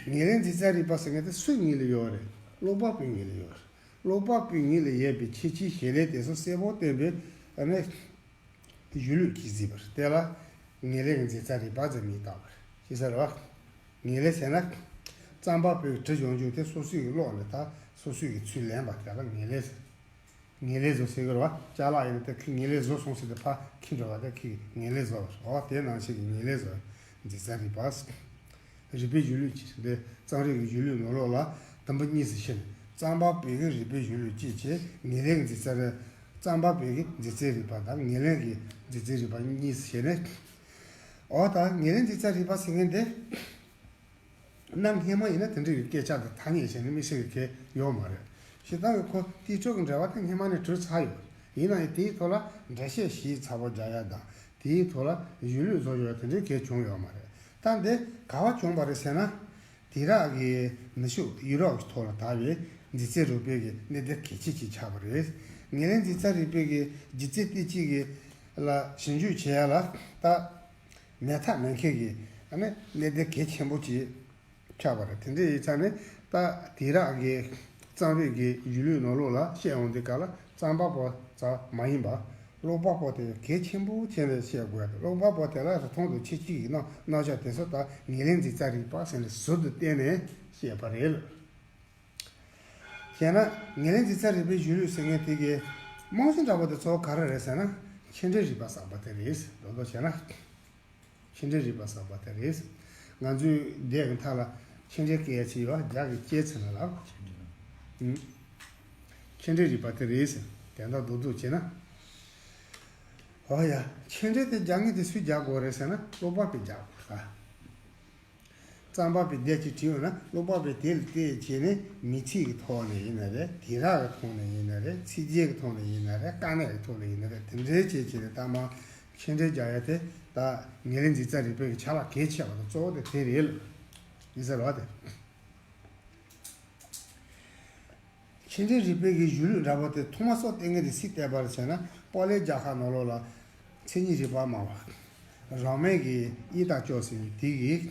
ངོས་ལེན་མཛེས་རྩལ་རིག་པ་ཟེར་མཁན་དེ་སུའི་ངོས་ལ་ཡོད་རེད། ཀློག་པ་པོའི་ངོས་ལ་ཡོད་རེད། ཀློག་པ་པོའི་ངོས་ལ་ཡོད་པའི་ཁྱད་ཆོས་བྱེད་ལས་དེ་ཚོ་གསལ་པོ་སྟོན་པའི་ཨ་ནི་གཞུང་ལུགས་ཅིག་བརྩིས་པ་རེད། དེ་ལ་ངོས་ལེན་མཛེས་རྩལ་རིག་པ་ཟེར་མིང་བཏགས་པ་རེད། ཤེས་ས་རེད་བ། ངོས་ལེན་ཟེར་ན། རྩོམ་པ་པོས་བྲིས་ཡོང་རྒྱུ་དེ་སོ་སོའི་ཀློག་ནས་ད་སོ་སོའི་ཚུར་ལེན་པ་དེ་ལ་ངོས་ལེན་ཟེར། ངོས་ལེན་བཟོ་ཟེར་གི་རེད་བ། ཅ་ལག་ཡིན་ན་དེ་ཁོས་ངོས་ལེན་བཟོས་སོང་ཟེར་ཏེ་ཕར་འཁྱེར་འགྲོ་བ་དེ་ཁོས་ངོས་ལེན་བཟོས་པ་རེད། འོ་དེ་ནང་བཞིན་གྱི་ངོས་ལེན་བཟོ། མཛེས་རྩལ་རིག་པ། རིག་པའི་གཞུང་ལུགས་ཅིག་རེད། རྩོམ་རིག་གི་གཞུང་ལུགས་ནང་ལོགས་ལ་དུམ་བུ་གཉིས་སུ་ཕྱེ་ནས་རྩོམ་པ་པོའི་གི་རིག་པའི་གཞུང་ལུགས་གཅིག་བྱས། ངོས་ལེན་གྱི་མཛེས་རྩལ། རྩོམ་པ་པོའི་གི་མཛེས་རྩལ་རིག་པ་དང་ངོས་ལེན་གྱི་མཛེས་རྩལ་རིག་པ་གཉིས་སུ་ཕྱེ་ནས། འོ་ད་ངོས་ལེན་མཛེས་རྩལ་རིག་པ་ཟེར་མཁན་དེ། གནའ་སྔ་མ་ཡིན་ན་དེ་འདྲའི་སྐད་ཆ་དང་ཐ་སྙད་བྱས་ནས་དམིགས་བསལ་གྱི་གལ་ཡོད་མ་རེད། སྤྱིར་བཏང་གི་ཁོ་རྟིང་གྲོགས་ཀྱི་འབྲེལ་བ་དེ་སྔ་མ་ནས་གྲུབ་ཚར་ཡོད། ཡིན་ན་ཡང་དེའི་ཐོག་ལ་འགྲེལ་བཤད་ཞིབ་ཚགས་པོ་རྒྱག་ཡ་དང་དེའི་ཐོག་ལ་གཞུང་ལུགས་བཟོ་ཡོད་དེ་འདྲའི་གལ་བྱུང་ཡོད་མ་རེད། ད་འདི་ག་བ་བྱུང་བ་རེད་ཟེར་ན། དེང་རབས་ཀྱི་ནུས་ཤུགས་ཡུལ་རོབ་ཀྱི་ཐོག་ལ་དར་བའི་མཛེས་རྩལ་རིག་པའི་གི་གནས་སྡུད་གལ་ཆེ་ཅིག་ཆགས་པ་རེད། ངོས་ལེན་མཛེས་རྩལ་རིག་པའི་གི་སྒྱུ་རྩལ་སྟེགས་གཅིག་གི་ལ་ཞིབ་འཇུག་བྱེད་ཡ་ལ་ད། མེད་ཐབས་མེད་མཁན་གྱི་ཨ་ནི་གནད་དོན་གལ་ཆེན་པོ་ཅིག་ ཆགས་པ་རེད། དེ་འདྲ་ཡིན་ཙང་ནས་ད་དེང་རབས་ཀྱི་རྩོམ་རིག་གི་གཞུང་ལུགས་ནང་ལོགས་ལ་བཤད་ཡོང་དུས་སྐབས་ལ་རྩོམ་པ་པོ་རྩ་མ་ཡིན་པ། ཀློག་པ་པོ་དེ་གལ་ཆེན་པོ་བྱས་ནས་བཤད་དགོས་ཡ་དེ། ཀློག་པ་པོ་དེ་ལ་རིན་ཐང་དང་ཁྱད་ཆོས་ཀྱི་རྣམ་རྣམ་གཞག་དེ་ཚོ་ད་ངེས་ལེགས་འཛིན་རྩལ་རིག་པ་ཟེར་ནས་ཟུར་དུ་བསྟན་ནས་བཤད་པ་རེད། བྱས་ན་ངེས་ལེགས་འཛིན་རྩལ་རིག་པའི་གཞུང་ལུགས་ཟེར་མཁན་དེ་གི་རྨང་གཞི་འདྲ་པོ་དེ་གཙོ་བོ་ག་རེ་རེད་ཟེར་ན། ཆེ་འབྲིང་རིག་པ་ཟེར་བ་དེ་རེད། མདོར་བསྡུས་བྱས་ན། ཆེ་འབྲིང་རིག་པ་ཟེར་བ་དེ་རེད། ང་ཚོའི་འདས་ཀྱི་མཐའ་ལ་ཆེ་འབྲིང་སྐད་ཆ་ཡོད་པ་རྒྱ་གི་སྐྱེས་ཚུལ་ལ་ལབ། ཆེ་འབྲིང་། ཨུམ། ཆེ་འབྲིང་རིག་པ་དེ་རེད། དེ་འདྲ་མདོར་བསྡུས་བྱས་ན། འོ་ཡ། ཆེ་འབྲིང་དེ་རྒྱག་མཁན་དེ་སུས་རྒྱག་དགོས་རེད་ཟེར་ན་ཀློག་པ་པོས་རྒྱག་དགོས་ལ། རྩོམ་པ་པོས་དེབ་ཅིག་བྲིས་ཡོད་ན་ཀློག་པ་པོས་དེ་ལ་བལྟས་བྱས་ནས་མི་ཚེ་གི་ཐོག་ནས་ཡིན་ན་རེད། དེང་རབས་ཀྱི་ཐོག་ནས་ཡིན་ན་རེད། ཚིག་རྒྱན་གྱི་ཐོག་ནས་ཡིན་ན་རེད། དཀའ་གནད་ཀྱི་ཐོག་ནས་ཡིན་ན་རེད། དེ་འདྲའི་བྱས་བྱས་ནས་ད་མ་ཆེ་འབྲིང་རྒྱག་ཡ་དེ་ད་ངེས་ལེགས་འཛིན་རྩལ་རིག་པའི་གི་ཆ་ལག་གལ་ཆེ་བ་དང་གཙོ་བོ་དེ་དེ་རེད་ལ། ཡིན་ཟེར་བ་དེ། ཆེ་འབྲིང་རིག་པའི་གི་གཞུང་ལུགས་འདྲ་པོ་དེ་ཐོག་མ་སྲོག་བཏོན་མཁན་དེ་སུས་བཏོན་པ་རེད་ཟེར་ན། པོ་ལན་རྒྱལ་ཁབ་ནང་ལོགས་ལ་མཚན་ཉིད་རིག་པ་སྨྲ་བ་རང་མེད་ཀྱི་ཨི་ཏ་ཅོ་ཟེར་མཁན་དེ་གིས་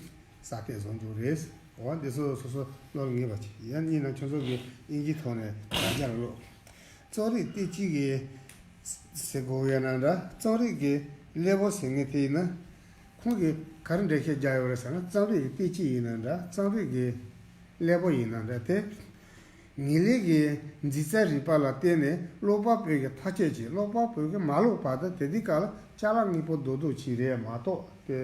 གསར་གཏོད་བཟོ་རྒྱུ་རེད། འོ་འདི་ཚོ་སོ་སོ་བློ་ལ་ངེས་པ་བྱེད། ཡང་གཉིས་ན་ཁྱོད་ཚོ་གི་དབྱིན་ཇིའི་ཐོག་ནས་དྲ་རྒྱ་ལ་ཀློག། རྩོམ་རིག་སྟེགས་གཅིག་གི་ཟེར་དགོས་ཡོད་ན་འདྲ། རྩོམ་རིག་གི་སླེ་པོ་ཟེར་མཁན་དེ་ཡིན་ན། ཁོང་གིས་ག་རེ་འགྲེལ་བཤད་རྒྱག་ཡོད་རེད་ཟེར་ན། རྩོམ་རིག་གི་སྟེགས་གཅིག་ཡིན་ན་འདྲ། རྩོམ་རིག་གི་སླེ་པོ་ཡིན་ན་འདྲ། དེ་ངེས་ལེགས་ཀྱི་འཛིན་རྩལ་རིག་པ་ལ་བརྟེན་ནས་ཀློག་པ་པོའི་གི་ཐག་གཅོད་ཀྱིས་ཀློག་པ་པོའི་གི་མ་ཀློག་བར་དུ་དེ་དུས་སྐབས་ལ་ཅ་ལག་དངོས་པོ་རྡོག་རྡོག་ཅིག་རེད་མ་གཏོགས་དེ་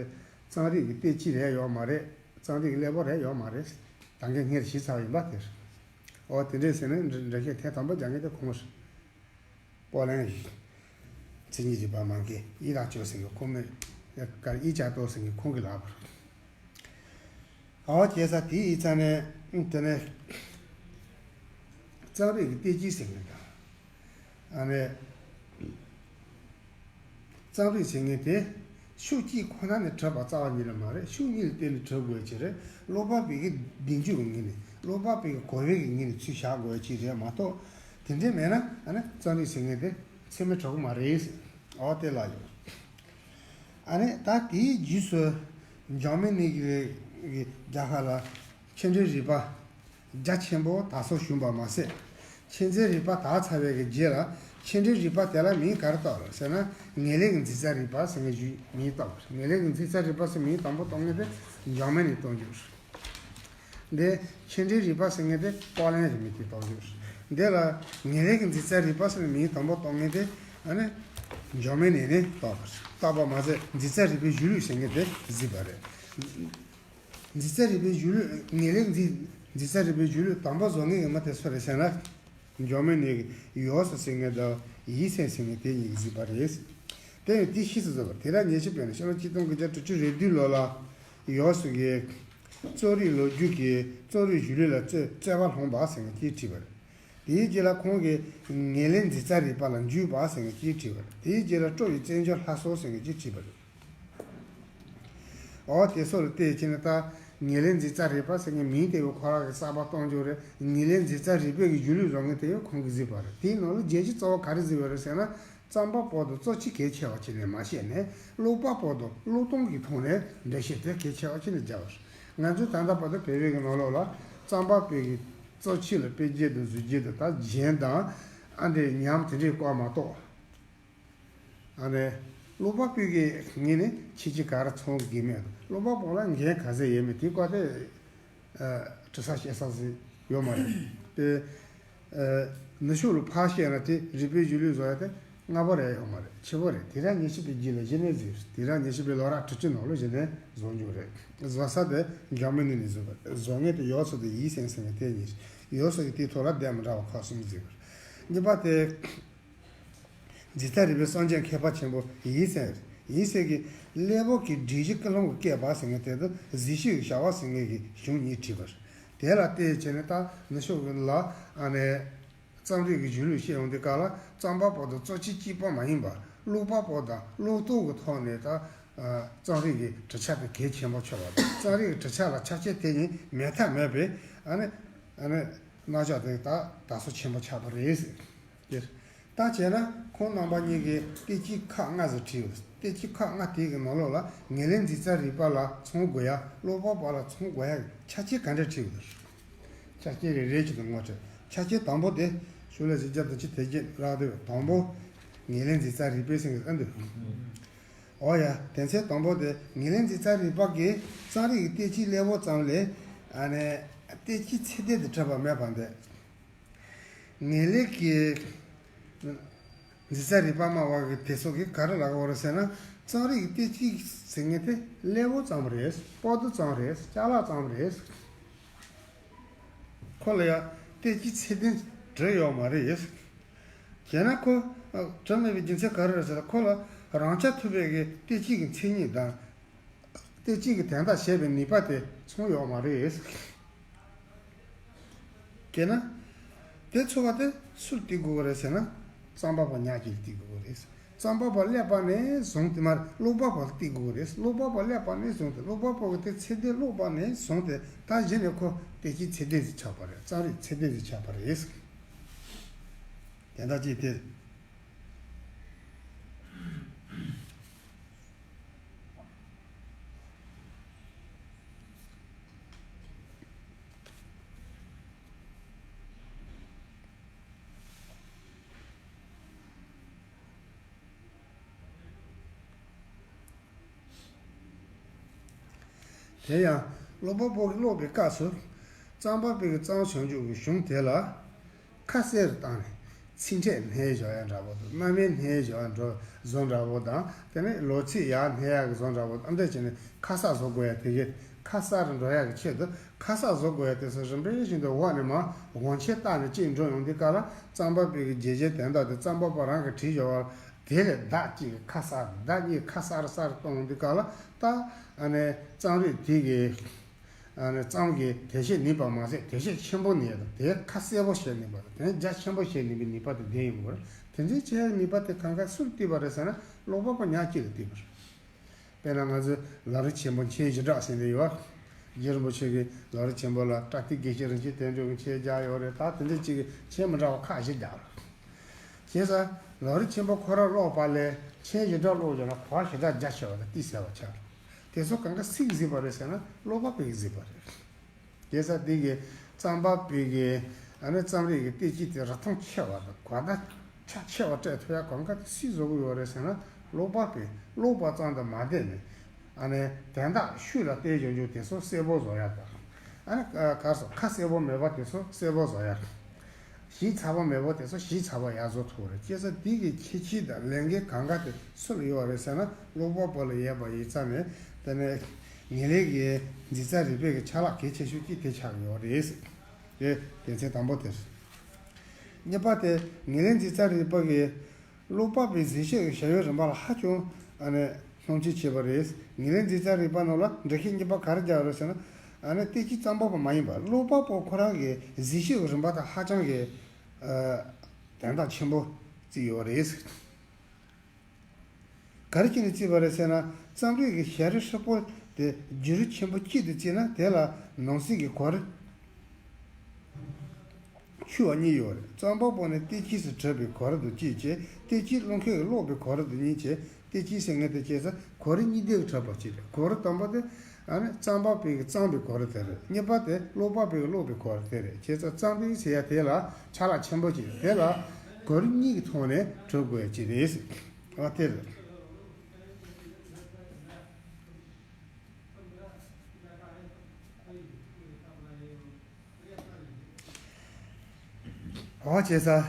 རྩོམ་རིག་གི་སྟེགས་གཅིག་རེད་ཡོད་མ་རེད། རྩོམ་རིག་གི་སླེ་པོ་རེད་ཡོད་མ་རེད། ད་གིན་སྔར་ཞུས་ཚར་བ་ཡིན་པ་དེ་རེད། འོ་དེ་འདྲས་ཟེར་ནས་འགྲེལ་བཤད་ཐེངས་དང་པོ་རྒྱག་མཁན་དེ་ཁོང་རེད། པོ་ལན་ཡིན། མཚན་ཉིད་རིག་པ་སྨྲ་མཁན་ཨི་ཏ་ཅོ་ཟེར་མཁན་ཁོང་མོས། ཀར་ཨི་ཅ་ཏོ་ཟེར་མཁན་ཁོང་གིས་ལབ་པ་རེད། འོ་བྱས་ཙང་དེ་ཡིན་ཙང་ནས་དེ་ནས་རྩོམ་རིག་གི་སྟེགས་གཅིག་ཟེར་མཁན་དང་། ཨ་ནས། རྩོམ་རིག་ཟེར་མཁན་དེ་ཤུགས་གཅིག་ཁོ་ན་ནས་གྲུབ་པ་རྩ་བ་ཉིད་ནས་མ་རེད། ཤུགས་གཉིས་ལ་བརྟེན་ནས་གྲུབ་དགོས་ཀྱི་རེད། ཀློག་པ་པོའི་གི་གདེང་ཚོད་ཀྱི་ངོས་ནས། ཀློག་པ་པོའི་གི་གོ་བའི་གི་ངོས་ནས་ཚུར་བཞག་དགོས་ཀྱི་རེད་མ་གཏོགས། དེ་འདྲས་མེད་ན་ཨ་ནི་རྩོམ་རིག་ཟེར་མཁན་དེ་ཚད་མས་གྲུབ་ཀྱི་མ་རེད། འོ་དེ་ལ་ཡོད། ཨ་ནི་ད་དེའི་རྗེས་སུ་འཇར་མ་ནི་གི་རྒྱལ་ཁབ་ལ་ཆེ་འབྲིང་རིག་པ་རྒྱ་ཆེན་པོ་དར་སྲོལ་བྱུང་བ་མ་ཟད། ཆེ་འབྲིང་རིག་པ་དར་ཚར་བའི་གི་རྗེས་ལ་ཆེ་འབྲིང་རིག་པ་དེ་ལ་མིང་ག་རེ་བཏགས་རེད་ཟེར་ན། ངེས་ལེགས་འཛིན་རྩལ་རིག་པ་ཟེར་མཁན་ཞིག་མིང་བཏགས་པ་རེད། ངེས་ལེགས་འཛིན་རྩལ་རིག་པ་ཟེར་མིང་དང་པོ་བཏགས་མཁན་དེ་འཇར་མ་ནི་གཏོང་རྒྱུ་རེད། འདི་ཆེ་འབྲིང་རིག་པ་ཟེར་མཁན་དེ་པོ་ལན་གྱི་མི་དེས་བཏགས་རྒྱུ་རེད། འདི་ལ་ངེས་ལེགས་འཛིན་རྩལ་རིག་པ་ཟེར་ནས་མིང་དང་པོ་བཏགས་མཁན་དེ་ཨ་ནི་འཇར་མ་ནི་ནས་བཏགས་པ་རེད། བཏགས་པ་མ་ཟད་འཛིན་རྩལ་རིག་པའི་གཞུང་ལུགས་ཟེར་མཁན་དེ་གཟིགས་པ་རེད། འཛིན་རྩལ་རིག་པའི་གཞུང་ལུགས། ངེས་ལེགས་འཛིན་འཛིན་རྩལ་རིག་པའི་གཞུང་ལུགས་དང་པོ་བཟོ་མཁན་གྱི་མི་དེ་སུ་རེད་ཟེར་ན། འཇར་མ་ནི་གི་ཡོ་སི་ཟེར་མཁན་དང་ཡི་སན་ཟེར་མཁན་དེ་གཉིས་ཀྱིས་གཟིགས་པ་རེད། དེ་ཡང་དེ་ཕྱིས་སུ་བཟོས་པ་རེད། དེ་རབས་ཉི་ཤུ་པའི་ནང་ཕྱི་ལོ་ཆིག་སྟོང་དགུ་བརྒྱ་དྲུག་ཅུ་རེ་བདུན་ལོ་ལ་ཡོ་སི་གིས་རྩོམ་རིག་ལོ་རྒྱུས་ཀྱི་རྩོམ་རིག་གཞུང་ལུགས་ལ་རྩོད་རྩོད་པ་སློང་བ་ཟེར་མཁན་དེ་བྲིས་པ་རེད། དེའི་རྗེས་ལ་ཁོང་གིས་ངེས་ལེགས་འཛིན་རྩལ་རིག་པ་ལ་འཇུག་པ་ཟེར་མཁན་དེ་བྲིས་པ་རེད། དེའི་རྗེས་ལ་སྤྲོ་བའི་རྩེད་འཇོ་ལྷ་གསོལ་ཟེར་མཁན་དེ་བྲིས་པ་རེད། འོ་དེ་ཚོ་ལ་བལྟས་ཕྱིན་ན་ད་ངེས་ལེགས་འཛིན་རྩལ་རིག་པ་ཟེར་མཁན་མིང་དེ་བས་ཁོ་རང་གིས་གསར་པ་གཏོང་རྒྱུ་རེད། ངེས་ལེགས་འཛིན་རྩལ་རིག་པའི་གི་གཞུང་ལུགས་བཟོ་མཁན་དེ་བས་ཁོང་གིས་གཟིགས་པ་རེད། དེའི་ནང་ལ་རྒྱལ་སྤྱི་གཙོ་བོ་ག་རེ་གཟིགས་པ་རེད་ཟེར་ན། རྩོམ་པ་པོ་དང་རྩོམ་སྤྱི་གལ་ཆེ་བ་བྱས་ནས་མ་བཤད་ནས་ཀློག་པ་པོ་དང་ཀློག་སྟངས་ཀྱི་ཐོག་ནས་འགྲེལ་བཤད་དེ་གལ་ཆེ་བ་བྱས་ནས་བརྒྱབ་པ་རེད། ང་ཚོས་ད་ལྟ་བར་དུ་བོད་པའི་གི་ནང་ལོགས་ལ་རྩོམ་པ་པོའི་གི་རྩོམ་སྤྱི་ལ་དཔེ་རྒྱན་དང་གཟུགས་རྒྱན་དང་ད་གཞན་དང་ཨ་འདྲས་ཉམས་དེ་འདྲས་བཀོད་མ་གཏོགས། ཨ་ནི། ཀློག་པ་པོའི་གི་ངོས་ནས་ཁྱད་ཆོས་ག་རེ་ཚང་གི་མེད། ཀློག་པ་པོ་ལ་འགན་ག་ཚད་ཡོད་མེད་དེ་བཀའ་དེ། ཨ། དྲི་ས་བཤད་ས་ཟིག་ཡོད་མ་རེད་དེ། ཨ། ནུབ་ཕྱོགས་ལ་ཕར་བཤད་ན་དེ་རིག་པའི་གཞུང་ལུགས་བཟོ་ཡ་དེ་སྔ་པོ་རེད་ཡོད་མ་རེད། ཕྱི་པོ་རེད། དེང་རབས་ཉི་ཤུ་པའི་རྗེས་ལ་གཞི་ནས་བཟོས། དེང་རབས་ཉི་ཤུ་པའི་ལོ་རབས་དྲུག་ཅུ་ནང་ལ་གཞི་ནས་བཟོ་རྒྱུ་རེད། བཟོ་ས་དེ་འཇར་མ་ནི་ནས་བཟོས་པ་རེད། བཟོ་མཁན་དེ་ཡོ་སི་དང་ཡི་སན་ཟེར་མཁན་དེ་གཉིས་རེད། ཡོ་སི་གིས་དེའི་ཐོག་ལ་དེབ་མི་འདྲ་བ་ཁག་གསུམ་བཟོས་པ་རེད། གཉིས་པ་དེ། འཛིན་རྩལ་རིག་པའི་སྲོལ་འབྱེད་མཁས་པ་ཆེན་པོ་ཡི་སན་རེད། ཡི་སན་གྱིས་ཀླད་པ་གི་སྒྲིག་གཞི་ཀུན་སློང་གི་བསྐལ་པ་ཟེར་མཁན་དེ་དང་གཟིགས་ཞིབ་ཀྱི་བྱ་བ་ཟེར་མཁན་གྱི་གཞུང་གཉིས་བྲིས་པ་རེད། དེ་ལ་བལྟས་བྱས་ནས་ད་ནུབ་ཕྱོགས་ཀྱི་ལ་ཨ་ནི་རྩོམ་རིག་གི་གཞུང་ལུགས་བཤད་ཡོང་དུས་སྐབས་ལ་རྩོམ་པ་པོ་དང་རྩོམ་སྤྱི་གཅིག་པོ་མ་ཡིན་པར་ཀློག་པ་པོ་དང་ཀློག་སྟངས་ཀྱི་ཐོག་ནས་ད་རྩོམ་རིག་གི་གྲུབ་ཆ་དེ་གལ་ཆེན་པོ་ཆགས་པ་དང་རྩོམ་རིག་གི་གྲུབ་ཆ་ལ་ཆ་རྐྱེན་དེ་གཉིས་མེད་ཐབས་མེད་པས་ཨ་ནི་ཨ་ནི་རྣམ་གཞག་དེ་ད་དར་སྲོལ་ཆེན་པོ་ཆགས་པ་རེད་ཟེར། ད་བྱས་ན་ཁོང་རྣམ་པ་གཉིས་ཀྱིས་སྐད་ཅིག་ཁག་ལྔ་ཙམ་བྲིས་ཡོད། དཔེ་ཆ་ཁག་ལྔ་དེ་གི་ནང་ལོགས་ལ་ངེས་ལེགས་འཛིན་རྩལ་རིག་པ་ལ་ཚང་དགོས་ཡ། བློ་དཔག་པ་ལ་ཚང་དགོས་ཡ་གི་ཆ་རྐྱེན་ག་འདྲ་བྲིས་ཡོད། ཆ་རྐྱེན་རེ་རེ་བཞིན་དུ་ངོ་སྤྲོད། ཆ་རྐྱེན་དང་པོ་དེ་ཤོ་ལོ་ཀ་བཞི་བརྒྱ་དང་བཅུ་དེ་རྒྱན་རག་འདུག་དང་པོ་ངེས་ལེགས་འཛིན་རྩལ་རིག་པའི་སེང་གེ་ཨ་འདུག་ཨོ་ཡ། དོན་ཚན་དང་པོ་དེ་ངེས་ལེགས་འཛིན་རྩལ་རིག་པ་གིས་རྩོམ་རིག་གི་བལྟས་བཅོས་སླ་པོ་ཙམ་ལས་ཨ་ནི་བལྟས་བཅོས་ཚད་ལྡན་དུ་གྲུབ་པ་མེད་པ་འདི། ངེས་ལེགས་ཀྱི་འཛིན་རྩལ་རིག་པ་སྨྲ་བ་གི་དེ་ཚོ་གིས་ག་རེ་ལབ་ཀྱི་ཡོད་རེད་ཟེར་ན། རྩོམ་རིག་གི་བལྟས་བཅོས་ཟེར་མཁན་དེ་སླ་པོ་ཙམ་རེད། པོ་ཏི་ཙམ་རེད། ཅ་ལག་ཙམ་རེད། ཁོ་ལ་ཡང་བལྟས་བཅོས་ཚད་ལྡན་གྲུབ་ཡོད་མ་རེད། བྱས་ན་ཁོ་གྲུབ་མེད་པའི་རྒྱུ་མཚན་ག་རེ་རེད་ཟེར་ན། ཁོ་ལ་རང་རྐྱ་ཐུབ་པའི་གི་བལྟས་བཅོས་ཀྱི་མཚན་ཉིད་དང་། བལྟས་བཅོས་ཀྱི་དོན་དག་བྱེད་པའི་ནུས་པ་དེ་ཚང་ཡོད་མ་རེད། དེས་ན། དེ་ཚོ་བ་དེ་སུར་བལྟས་དགོས་ཀྱི་རེད་ཟེར་ན། རྩོམ་པ་པོ་ཉག་གཅིག་ལ་བལྟས་དགོས་ཀྱི་རེད། རྩོམ་པ་པོ་སླེབས་པ་ནས་བཟུང་སྟེ་མར་ཀློག་པ་པོ་ལ་བལྟས་དགོས་ཀྱི་རེད། ཀློག་པ་པོ་སླེབས་པ་ནས་བཟུང་སྟེ་ཀློག་པ་པོ་གིས་དེ་ཚད་ལྡན་ཀློག་པ་ནས་བཟུང་སྟེ་ད་གཞི་ནས་ཁོ་བལྟས་བཅོས་ཚད་ལྡན་ཞིག་ཆགས་པ་རེད། རྩོམ་རིག་ཚད་ལྡན་ཞིག་ཆགས་པ་རེད། དེ་འདྲ་ཅིག་དེ། དེ་ཡང་ཀློག་པ་པོ་གིས་ཀློག་པའི་སྐབས་སུ་རྩོམ་པ་པོ་གིས་རྩོམ་བྱུང་རྒྱུ་གི་གཞུང་དེ་ལ། ཁ་གསལ་རུ་བཏང་ནས་ཚིག་ཕྲད་སྣེ་བཞག་ཡ་འདྲ་པོ་དང་། རྣམ་དབྱེ་སྣེ་བཞག་ཡ་འདྲ་བཟོ་འདྲ་པོ་དང་། དེ་ནས་ལོ་ཚིགས་ཡར་སྣེ་ཡ་གི་བཟོ་འདྲ་པོ་དང་། འདི་བྱས་ནས་ཁ་གསལ་བཟོ་དགོས་ཡ་དེ་གི་ཁ་གསལ་རུ་འགྲོ་ཡ་གི་ཆེད་དུ། ཁ་གསལ་བཟོ་དགོས་ཡ་དེ་ཚོ་རིམ་པ་བཞིན་དུ་འོག་ནས་མར་དབང་ཆ་བཏང་ནས་གཅིག་འགྲོ་ཡོང་དུས་སྐབས་ལ། རྩོམ་པ་པོ་གི་བརྗོད་བྱའི་དོན་དག་དེ་རྩོམ་པ་པོ་རང་གིས་བྲིས་ཡོད་པ་དེ་ལས་བརྡ་གཅིག་གི་ཁ་གསལ། བརྡ་གཉིས་ཁ་གསལ་རུ་གསལ་རུ་གཏོང་ཡོང་དུས་སྐབས་ལ། ད་ཨ་ནི་རྩོམ་རིག་དེ་གི་ཨ་ནི་རྩོམ་གྱི་དོན་བཤད་ནུས་པ་མ་ཟད། དོན་བཤད་ཆེན་པོ་ནུས་ཡ་དང་། དོན་ཁ་གསལ་པོ་བཤད་ནུས་པ་དང་། དོན་རྒྱ་ཆེན་པོ་བཤད་ནུས་པའི་ནུས་པ་དེ་ལྡན་ཡོང་གི་རེད། དེ་འདྲའི་ཆེ་བའི་ནུས་པ་དེ་གང་ག་སུར་བལྟས་པ་རེད་ཟེར་ན། ཀློག་པ་པོ་ཉག་གཅིག་ལ་བལྟས་པ་རེད། དཔེར་ན་ང་ཚོའི་ལམ་རིམ་ཆེན་པོ་མཆན་བཞི་སྦྲག་ཟེར་ནས་ཡོད་པ། རྗེ་རིན་པོ་ཆེ་གིས་ལམ་རིམ་ཆེན་པོ་ལ་པྲ་ཏི་དགེ་བཤེས་རིན་ཆེན་དོན་གྲུབ་ཀྱི་མཆན་རྒྱག་ཡོད་རེད། ད་དེ་འདྲ་གཅིག་གི་མཆན་མི་འདྲ་བ་ཁག་བཞི་རྒྱག་རེད། བྱས་ཙང་ལམ་རིམ་ཆེན་པོ་ཁོ་རང་ཀློག་པ་ལས་མཆན་བཞི་སྦྲག་ཀློག་བྱས་ན་གོ་བ་ཞེ་དྲག་རྒྱ་ཆེ་བ་དང་ཏོག་ཙམ་གསལ་བ་ཆགས་རེད། དེ་ཚོ་གང་ག་སུས་གཟིགས་པ་རེད་ཟེར་ན། ཀློག་པ་པོས་གཟིགས་པ་རེད། བྱས་ཙང་དེ་གི་རྩོམ་པ་པོ་གི་ཨ་ནི་རྩོམ་རིག་གི་བལྟས་བཅོས་དེ་རིན་ཐང་ཆེ་བ་དང་གོ་བརྡ་ཆ་ཆེ་བ་སྤྲད་ཐུབ་ཡ་གང་ག་དེ་སུས་བཟོ་གི་ཡོད་རེད་ཟེར་ན། ཀློག་པ་པོས། ཀློག་པ་ཙམ་དུ་མ་བསྡད་ནས་ཨ་ནི་དོན་དག་ཤུགས་ལ་བསྟན་བྱུང་རྒྱུ་དེ་ཚོ་གསལ་པོ་བཟོ་ཡ་དང་། ཨ་ནི་ག་རེ་ཟེར། ཁ་གསལ་པོ་མེད་པ་དེ་ཚོ་གསལ་པོ་བཟོ་ཡ། ཞིབ་ཚགས་པོ་མེད་པ་དེ་ཚོ་ཞིབ་ཚགས་པོ་ཡར་བཟོ་ཐུབ་རེད། བྱས་ཙང་དེ་གི་ཁྱད་ཆོས་དང་ལས་འགན་གང་ག་དེ་སུ་ལ་ཡོད་རེད་ཟེར་ན། ཀློག་པ་པོ་ལ་ཡོད་པ་ཡིན་ཙང་ནས། དེ་ནས་ངེས་ལེགས་ཀྱི་འཛིན་རྩལ་རིག་པའི་གི་ཆ་ལག་གལ་ཆེ་ཤོས་གཅིག་དེ་ཆགས་ཡོད་རེད། དེ་དོན་ཚན་དང་པོ་དེ་རེད། གཉིས་པ་དེ་ངེས་ལེགས་འཛིན་རྩལ་རིག་པ་གིས་ཀློག་པ་པོའི་གཟིགས་ཞིབ་ཀྱི་བྱ་བའི་རིམ་པ་ལ་ཧ་ཅང་ཨ་ནི་སྣང་ཆེན་བྱས་པ་རེད། ངེས་ལེགས་འཛིན་རྩལ་རིག་པ་ནང་ལ་འགྲེལ་བཤད་གཉིས་པ་ག་རེ་རྒྱག་རེད་ཟེར་ན། ཨ་ནི་བལྟས་བཅོས་རྩོམ་པ་པོ་མ་ཡིན་པར་ཀློག་པ་པོ་ཁོ་རང་གི་གཟིགས་ཞིབ་ཀྱི་རིམ་པ་དང་ཧ་ཅང་གི་ཨ་དོན་དག་ཆེན་པོ་བརྩིས་ཡོད་རེད། ག་རེ་བྱས་ནས་བརྩིས་པ་རེད་ཟེར་ན། རྩོམ་རིག་གི་བྱ་རིམ་ཧྲིལ་པོ་དེ་བརྒྱུད་རིམ་ཆེན་པོ་གཅིག་ཏུ་བརྩིས་ན། དེ་ལ་ནང་གསེས་ཀྱི་གོ་རིམ་ཆུང་བ་གཉིས་ཡོད་རེད། རྩོམ་པ་པོ་ནས་བལྟས་བཅོས་སུ་གྲུབ་པའི་གོ་རིམ་དུ་གཅིག་བྱས། བལྟས་བཅོས་ཀློག་མཁན་གྱིས་ཀློག་པའི་གོ་རིམ་དུ་གཉིས་བྱས། བལྟས་བཅོས་ཟེར་མཁན་དེ་བྱས་ཙང་གོ་རིམ་གཉིས་ལྡན་གྱིས་གྲུབ་པ་གཅིག་རེད། གོ་རིམ་དང་པོ་དེ་ཨ་ནི་རྩོམ་པ་པོ་གིས་རྩོམ་པའི་གོ་རིམ་དེ་རེད། གཉིས་པ་དེ་ཀློག་པ་པོ་གིས་ཀློག་པའི་གོ་རིམ་དེ་རེད། བྱས་ཙང་རྩོམ་རིག་ཟེར་ཡ་དེ་ལ་ཆ་ལག་ཆེན་པོ་གཅིག་རེད། དེ་ལ་གོ་རིམ་གཉིས་ཀྱི་ཐོག་ནས་གྲུབ་དགོས་ཡ་གཅིག་རེད། ཨ་དེ་རེད། འོ་བྱས་ཙང་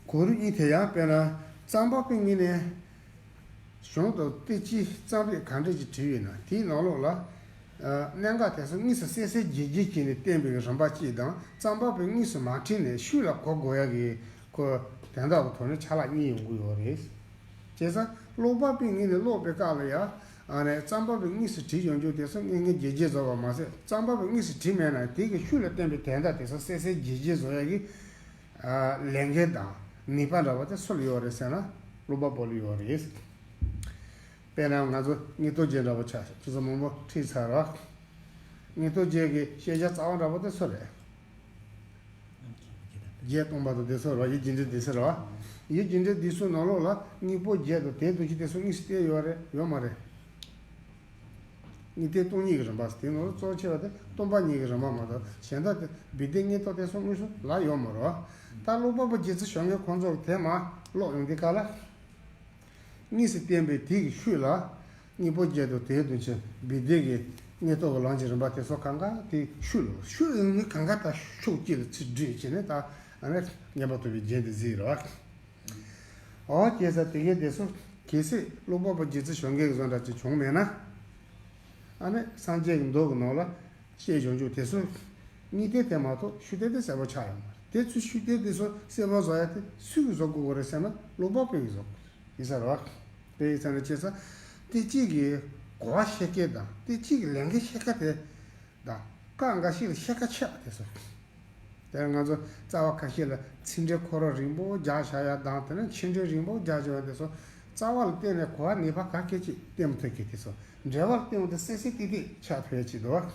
གོ་རིམ་གཉིས་དེ་ཡང་དཔེར་ན་རྩོམ་པ་པོའི་ངོས་ནས་གཞུང་དང་བལྟས་བཅོས་རྩོམ་རིག་ག་འདྲ་ཞིག་བྲིས་ཡོད་ན། དེའི་ནང་ལོགས་ལ་ཨ་གནད་འགག་དེ་ཚོ་དངོས་སུ་གསལ་གསལ་རྒྱས་རྒྱས་བྱས་ནས་བསྟན་པའི་རིམ་པ་གཅིག་དང་། རྩོམ་པ་པོས་དངོས་སུ་མ་བྲིས་ནས་ཤུགས་ལ་གོ་དགོས་ཡ་གི་ཁོ་དོན་དག་གི་ཐོག་ནས་ཆ་ལག་གཉིས་ཡོང་གི་ཡོད་རེད། བྱས་ཙང་ཀློག་པ་པོའི་ངོས་ནས་ཀློག་པའི་སྐབས་ལ་ཡང་ཨ་ནི་རྩོམ་པ་པོས་དངོས་སུ་བྲིས་ཡོང་རྒྱུ་དེ་ཚོ་མངོན་མངོན་རྒྱས་རྒྱས་བཟོ་བ་མ་ཟད། རྩོམ་པ་པོས་དངོས་སུ་བྲིས་མེད་ན་དེ་གི་ཤུགས་ལ་བསྟན་པའི་དོན་དག་དེ་ཚོ་གསལ་གསལ་རྒྱས་རྒྱས་བཟོ་ཡ་གི་ཨ་ལས་འགན་དང་ནུས་པ་འདྲ་བ་དེ་སུ་ལ་ཡོད་རེད་ཟེར་ན། ཀློག་པ་པོ་ལ་ཡོད་རེད། དཔེར་ན་ང་ཚོ་མངོན་རྟོགས་རྒྱན་འདྲ་བོ་ཆ་བཞག་ཁྱེད་ཚོ་མང་པོ་ཁྲིད་ཚར་རོ། མངོན་རྟོགས་རྒྱན་གྱི་ཤེས་བྱ་རྩ་བ་འདྲ་བོ་དེ་སུ་རེད། རྒྱན་སྟོང་པ་དང་དེ་ཚོ་རེད་བ། ཡིད་ཀྱི་འདྲི་དེ་ཚོ་རེད་བ། ཡིད་ཀྱི་འབྲས་དེ་ཚོའི་ནང་ལོགས་ལ་དངོས་པོ་བརྒྱད་དང་དེ་དོན་གྱི་དེ་ཚོ་དངོས་སུ་བསྟན་ཡོད་རེད་ཡོད་མ་རེད། དངོས་བསྟན་སྟོང་ཉིད་ཀྱི་རིམ་པ་ཟེར་དེའི་ནང་ལ་གཙོ་ཆེ་བ་དེ་སྟོང་པ་ཉིད་ཀྱི་རིམ་པ་མ་གཏོགས་གཞན་དག་དེ་སྦས་དོན་དངོས་ཐོག་དེ་ཚོ་དངོས་སུ་ལ་ཡོད་མ་རེད། ད་ཀློག་པ་པོ་རྗེ་བཙུན་བྱམས་མགོན་ཁོང་ཚོ་གིས་དེ་མར་ཀློག་ཡོང་དུས་སྐབས་ལ། དངོས་སུ་བསྟན་པའི་དེ་གི་ཤུལ་ལ། དངོས་པོ་བརྒྱད་དང་དེའི་དོན་ཆེན་སྦས་དོན་གྱི་དངོས་ཐོག་གི་ལམ་གྱི་རིམ་པ་དེ་ཚོ་གང་ག་དེ་ཤུལ་ལ་ཤུལ་ནི་གང་ག་ད་ཕྱོགས་གཅིག་ལ་ཚུར་བསྒྲིལ་བྱས་ནས་ད་ཨ་ནི་མཉམ་པར་ཐོབ་པའི་རྒྱན་དེ་གཟིགས་རོགས། འོ་ཁྱེད་ས་དེ་གའི་དེ་ཚོ་གལ་སྲིད་ཀློག་པ་པོ་རྗེ་བཙུན་བྱམས་མགོན་གྱི་བཟོ་འདྲ་ཅིག་བྱུང་མེད་ན། ཨ་ནི་སངས་རྒྱས་ཀྱི་མདོ་གི་ནང་ལ། བཤད་ཡོང་རྒྱུ་དེ་ཚོ། དངོས་བསྟན་དེ་མ་གཏོགས་ཤུགས་བསྟན་དེ་གསལ་པོ་ཆགས་ཡོད་མ་རེད། དེ་ཚོའི་ཤུགས་བསྟན་དེ་ཚོ་གསལ་པོ་བཟོ་ཡ་དེ་སུས་ཀྱིས་བཟོ་དགོས་ཀྱི་རེད་ཟེར་ན་ཀློག་པ་པོས་ཀྱིས་བཟོ་དགོས་ཀྱི་རེད་ཟེར་བ། དེ་ཡི་ཚེ་ན་བྱས་ཙང་། དེ་གཅིག་གི་གོ་བ་ཤེས་མཁན་དང་དེ་གཅིག་གི་ལས་འགན་ཤེས་མཁན་དེ། དང་། སྐབས་འགའ་ཞིག་ལ་ཤེས་མཁན་ཆེ་བ་དེ་ཚོ། དེ་ང་ཚོ་རྩ་བ་ཁ་ཤས་ལ་ཚིག་འགྲེལ་ཁོ་རང་རིང་པོ་རྒྱག་བཞག་ཡ་དང་དེ་ནས་ཕྱི་འགྲེལ་རིང་པོ་རྒྱག་བཞག་ཡ་དེ་ཚོ། རྩ་བ་ལ་བརྟེན་ནས་གོ་བ་ནུས་པ་ག་གེ་ཅིག་བསྟན་མི་ཐུབ་མཁན་དེ་ཚོ། འགྲེལ་པ་ལ་བརྟེན་པ་དེ་གསལ་གསལ་ཏིག་ཏིག་ཆགས་ཐུབ་ཡ་ཅིག་འདུག་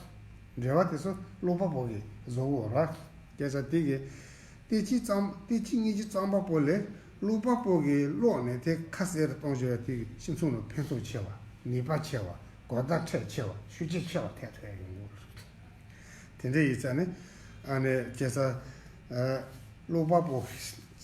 བ། འགྲེལ་པ་དེ་ཚོ་ཀློག་པ་པོ་གིས་བཟོ་དགོས་ར། སྐད་ཆ་དེ་གི། དེ་གཅིག་ཙམ་དེ་གཅིག་གཉིས་ཀྱི་རྩོམ་པ་པོ་ལས་ཀློག་པ་པོ་གིས་ཀློག་ནས་དེ་ཁ་གསལ་རུ་གཏོང་བྱ་བ་དེ་གི་སྤྱི་ཚོགས་ནང་ཕན་ཐོགས་ཆེ་བ། ནུས་པ་ཆེ་བ། གོ་བརྡ་འཕྲོད་ཆེ་བ། ཤུགས་རྐྱེན་ཆེ་བ་ཐེབས་ཐུབ་ཡ་ཡོང་གི་རེད། དེ་འདྲ་ཡིན་ཙང་ནི། ཨ་ནི་ཁ་སང་། ཨ། ཀློག་པ་པོ་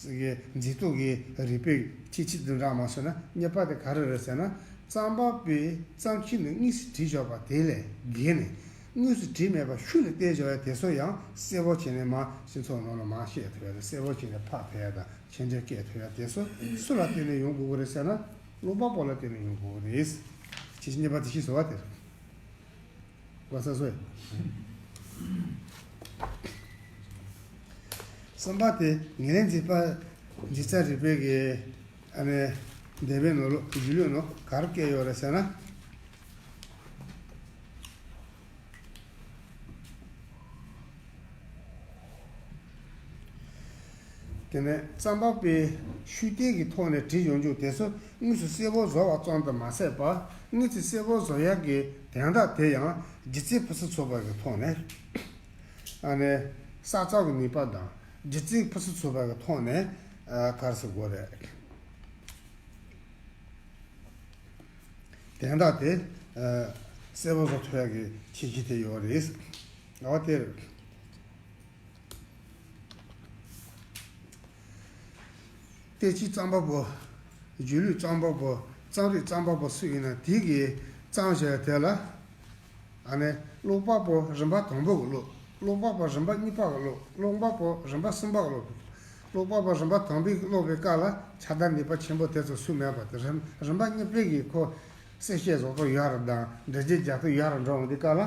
གི་མཛེས་སྡུག་གི་རིག་པའི་ཁྱད་ཆོས་དེ་འདྲ་མ་སོང་ན་གཉིས་པ་དེ་ག་རེ་རེད་ཟེར་ན། རྩོམ་པ་པོས་རྩོམ་ཆོས་ནི་དངོས་སུ་བྲིས་བཞག་པ་དེ་ལས་བརྒལ་ནས་དངོས་སུ་བྲིས་མེད་པ་ཤུལ་ལ་བསྟན་བཞག་ཡ་དེ་ཚོ་ཡང་གསལ་པོ་བྱས་ནས་མར་སྤྱི་ཚོགས་ནང་ལ་མར་བཤད་ཐུབ་ཡ་དང་གསལ་པོ་བྱས་ནས་ཕབ་ཐུབ་ཡ་དང་མཆན་འགྲེལ་བཀོད་ཐུབ་ཡ་དེ་ཚོ་སུ་ལ་བརྟེན་ནས་ཡོང་དགོས་ཀྱི་རེད་ཟེར་ན་ཀློག་པ་པོ་ལ་བརྟེན་ནས་ཡོང་དགོས་ཀྱི་རེད། ཁྱེད་ཀྱིས་གཉིས་པ་དེ་ཤེས་སོང་བ་དེ་རེད། གོ་ས་སོ། གསུམ་པ་དེ་ངེས་ལེགས་མཛད་པ་མཛད་རྩལ་རིག་པའི་གི་ཨ་ནི་འདས་པའི་ནང་ལོགས་གཞུང་ལུགས་ནང་ག་རེ་བཀོད་ཡོད་རེད་ཟེར་ན། དེ་ནས་རྩོམ་པ་པོས་ཤུགས་བསྟན་གྱི་ཐོག་ནས་བྲིས་ཡོང་རྒྱུ་དེ་ཚོ་དངོས་སུ་གསལ་པོ་བཟོ་བ་ཙམ་དུ་མ་ཟད་པར་དངོས་སུ་གསལ་པོ་བཟོ་ཡག་གི་དོན་དག་དེ་ཡང་སྒྱུ་རྩལ་ཕུན་སུམ་ཚོགས་པ་གི་ཐོག་ནས། ཨ་ནི་གསར་རྩོམ་གྱི་ནུས་པ་དང་སྒྱུ་རྩལ་ཕུན་སུམ་ཚོགས་པ་གི་ཐོག་ནས་ཨ་ག་རེ་ཟེར་དགོས་རེད། དོན་དག་དེ་ཨ་གསལ་པོ་བཟོ་ཐུབ་ཡག་གི་ཁྱད་ཆོས་དེ་ཡོད་རེད། འོ་དེ་རེད། དེ་ཕྱིར་རྩོམ་པ་པོ། གཞུང་ལུགས་རྩོམ་པ་པོ། རྩོམ་རིག་རྩོམ་པ་པོ་སུ་ཡིན་ན་དེ་གིས་རྩོམ་བྱས་དེ་ལ། ཨ་ནི་ཀློག་པ་པོ་རིམ་པ་དང་པོ་གི་ཀློག་ཀློག་པ་པོ་རིམ་པ་གཉིས་པ་གི་ཀློག་ཀློག་པ་པོ་རིམ་པ་གསུམ་པ་གི་ཀློག་ཀློག་པ་པོ་རིམ་པ་དང་པོའི་ཀློག་པའི་སྐབས་ལ་ཁྱབ་བརྡལ་ནུས་པ་ཆེན་པོ་དེ་ཚོ་སུ་མེད་པ་དེ་རིམ་རིམ་པ་གཉིས་པའི་གི་ཁོ་གསལ་བཤད་བཟོ་སྟངས་ཡག་རུ་དང་འགྲེལ་བརྗོད་རྒྱག་སྟངས་ཡག་རུ་འགྲོ་འོང་དུས་སྐབས་ལ།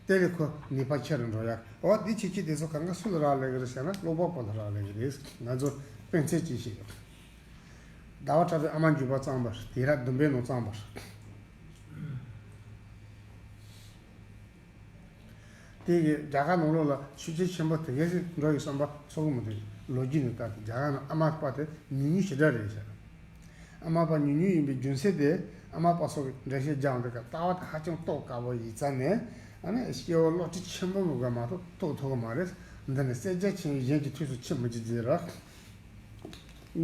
དེ་ལས་ཁོ་ནུས་པ་ཆེ་རུ་འགྲོ་ཡ། འོ་དེ་ཁྱད་ཆོས་དེ་ཚོ་གང་ག་སུ་ལ་རག་ལས་ཀྱི་རེད་ཟེར་ན་ཀློག་པ་པོ་ལ་རག་ལས་ཀྱི་རེད། ང་ཚོ་དཔེ་མཚོན་ཅིག་བཤད་ཡོད། ཟླ་བ་གྲགས་པའི་ཨ་མ་འཇུ་པ་རྩོམ་པ་རེད། དུས་རབས་བདུན་པའི་ནང་རྩོམ་པ་རེད། དེ་གི་རྒྱ་གར་ནང་ལོགས་ལ་ཤུགས་རྐྱེན་ཆེན་པོ་དེ་གས་ཤིག་འགྲོ་ཡི་བསམ་པ་ཚོར་གི་མི་འདུག་ལོ་རྒྱུས་ནས་ལྟ་དུས་རྒྱ་གར་ནང་ཨ་མ་པ་དེ་ཉུང་ཉུང་ཞེ་དྲག་རེད་ཤག་ཨ་མ་པ་ཉུང་ཉུང་ཡིན་པའི་རྒྱུ་མཚན་དེ་ཨ་མ་པ་སོགས་ཀྱིས་འགྲེལ་བཤད་རྒྱག་འདི་ག་ལྟ་བ་དེ་ཧ་ཅང་རྟོགས་དཀའ་བོ་ཡིན་ཙང་ནས་ཨ་ནི་སྐྱེ་བོ་བློ་གྲོས་ཆེན་པོ་མི་དགོས་མ་གཏོགས་རྟོགས་ཐུབ་ཀྱི་མ་རེད། འདི་ནི་གསལ་རྒྱ་ཆེན་པོས་གཞན་གྱི་ཐུགས་སུ་ཆུད་མི་འཇུག་ཅེས་རེད།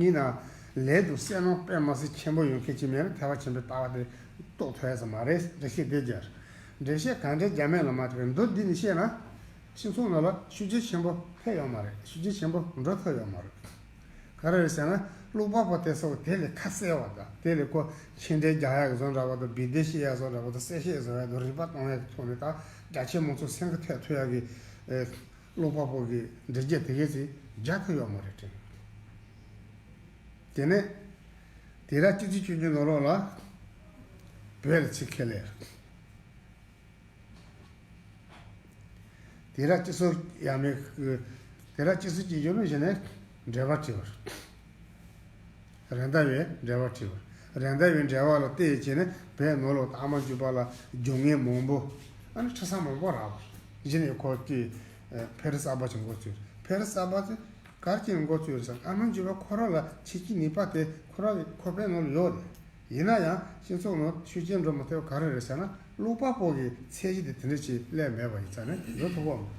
ཡིན་ནའང་ལས་དང་སེམས་ནང་དཔེ་མ་སྲིད་ཆེན་པོ་ཡོད་མཁན་ཅིག་མེད་ན་ཐེག་པ་ཆེན་པོའི་ལྟ་བ་དེ་རྟོགས་ཐུབ་ཡ་ཟིག་མ་རེད། འགྲེལ་བཤད་དེ་རྒྱག་འགྲེལ་བཤད་གང་འདྲ་རྒྱག་མིན་ལ་མ་ལྟོས་པའི་མདོ་འདི་ནས་བཤད་ན་སྤྱི་ཚོགས་ནང་ལ་ཤུགས་རྐྱེན་ཆེན་པོ་ཐེབས་ཡོད་མ་རེད། ཤུགས་རྐྱེན་ཆེན་པོ་འགྲོ་ཐུབ་ཡོད་མ་རེད། ག་རེ་རེད་ཟེར་ན་ཀློག་པ་པོ་དེ་ཚོ་དེ་ལས་ཁ་གསལ་བ་དང་དེ་ལས་ཁོ་མཆན་འགྲེལ་རྒྱག་ཡག་གི་བཟོ་འདྲ་བ་དང་སྦས་དོན་བཤད་ཡག་བཟོ་འདྲ་བ་དང་གསལ་བཤད་བཟོ་ཡག་དང་རིག་པ་གཏོང་ཡག་གི་ཐོག་ནས་ད་རྒྱ་ཆེ་མང་ཚོགས་སེམས་ཁ་ཐེབས་ཐུབ་ཡག་གི་ཀློག་པ་པོ་གི་འགྲེལ་བརྗོད་དེ་གས་ཅིག་རྒྱག་ཐུབ་ཡོད་མ་རེད་དྲན། དེ་ནས་དུས་རབས་བཅུ་གཅིག་བཅུ་གཉིས་ནང་ལོགས་ལ་བོད་ལ་ཆེད་ཁེལ་ལེ། དུས་རབས་བཅུ་གསུམ་ཡས་མས། དུས་རབས་བཅུ་གསུམ་གྱི་གཞུང་ལུགས་གཞི་ནས་འགྲེལ་པ་བྲིས་པ་རེད། རེད་མདའ་བའི་འགྲེལ་པ་བྲིས་པ་རེད། རེད་མདའ་བའི་འགྲེལ་པ་ལ་བལྟས་བྱས་ནས་བོད་ནང་ལོགས་ཨ་མ་འཇུ་པ་ལ་སྦྱོང་མཁན་མང་པོ་ཨ་ནི་ཁྲི་སང་མང་པོ་རག་པ་རེད། གཞི་ནས་ཁོ་ཀྱི་ཕེ་རི་གསར་པ་ཅིག་འགོ་བཙུགས། ཕེ་རི་གསར་པ་ཅིག་ག་རེ་བྱས་ནས་འགོ་བཙུགས་རེད་ཟེར་ན་ཨ་མ་འཇུ་པ་ཁོ་རང་ལ་ཁྱད་ཆོས་ནུས་པ་དེ་ཁོ་རང་གི་ཁོ་པའི་ནང་ལ་ཡོད་རེད། ཡིན་ན་ཡང་སྤྱི་ཚོགས་ནང་ཤུགས་རྐྱེན་འགྲོ་མི་ཐུབ་ག་རེ་རེད་ཟེར་ན་ཀློག་པ་པོ་གི་ཚད་གཞི་དེ་དེ་འདྲ་ཅིག་སླེབས་མེད་པ་ཡིན་ཙང་ནས་འགྲོ་ཐུབ་ཀྱི་མ་རེད།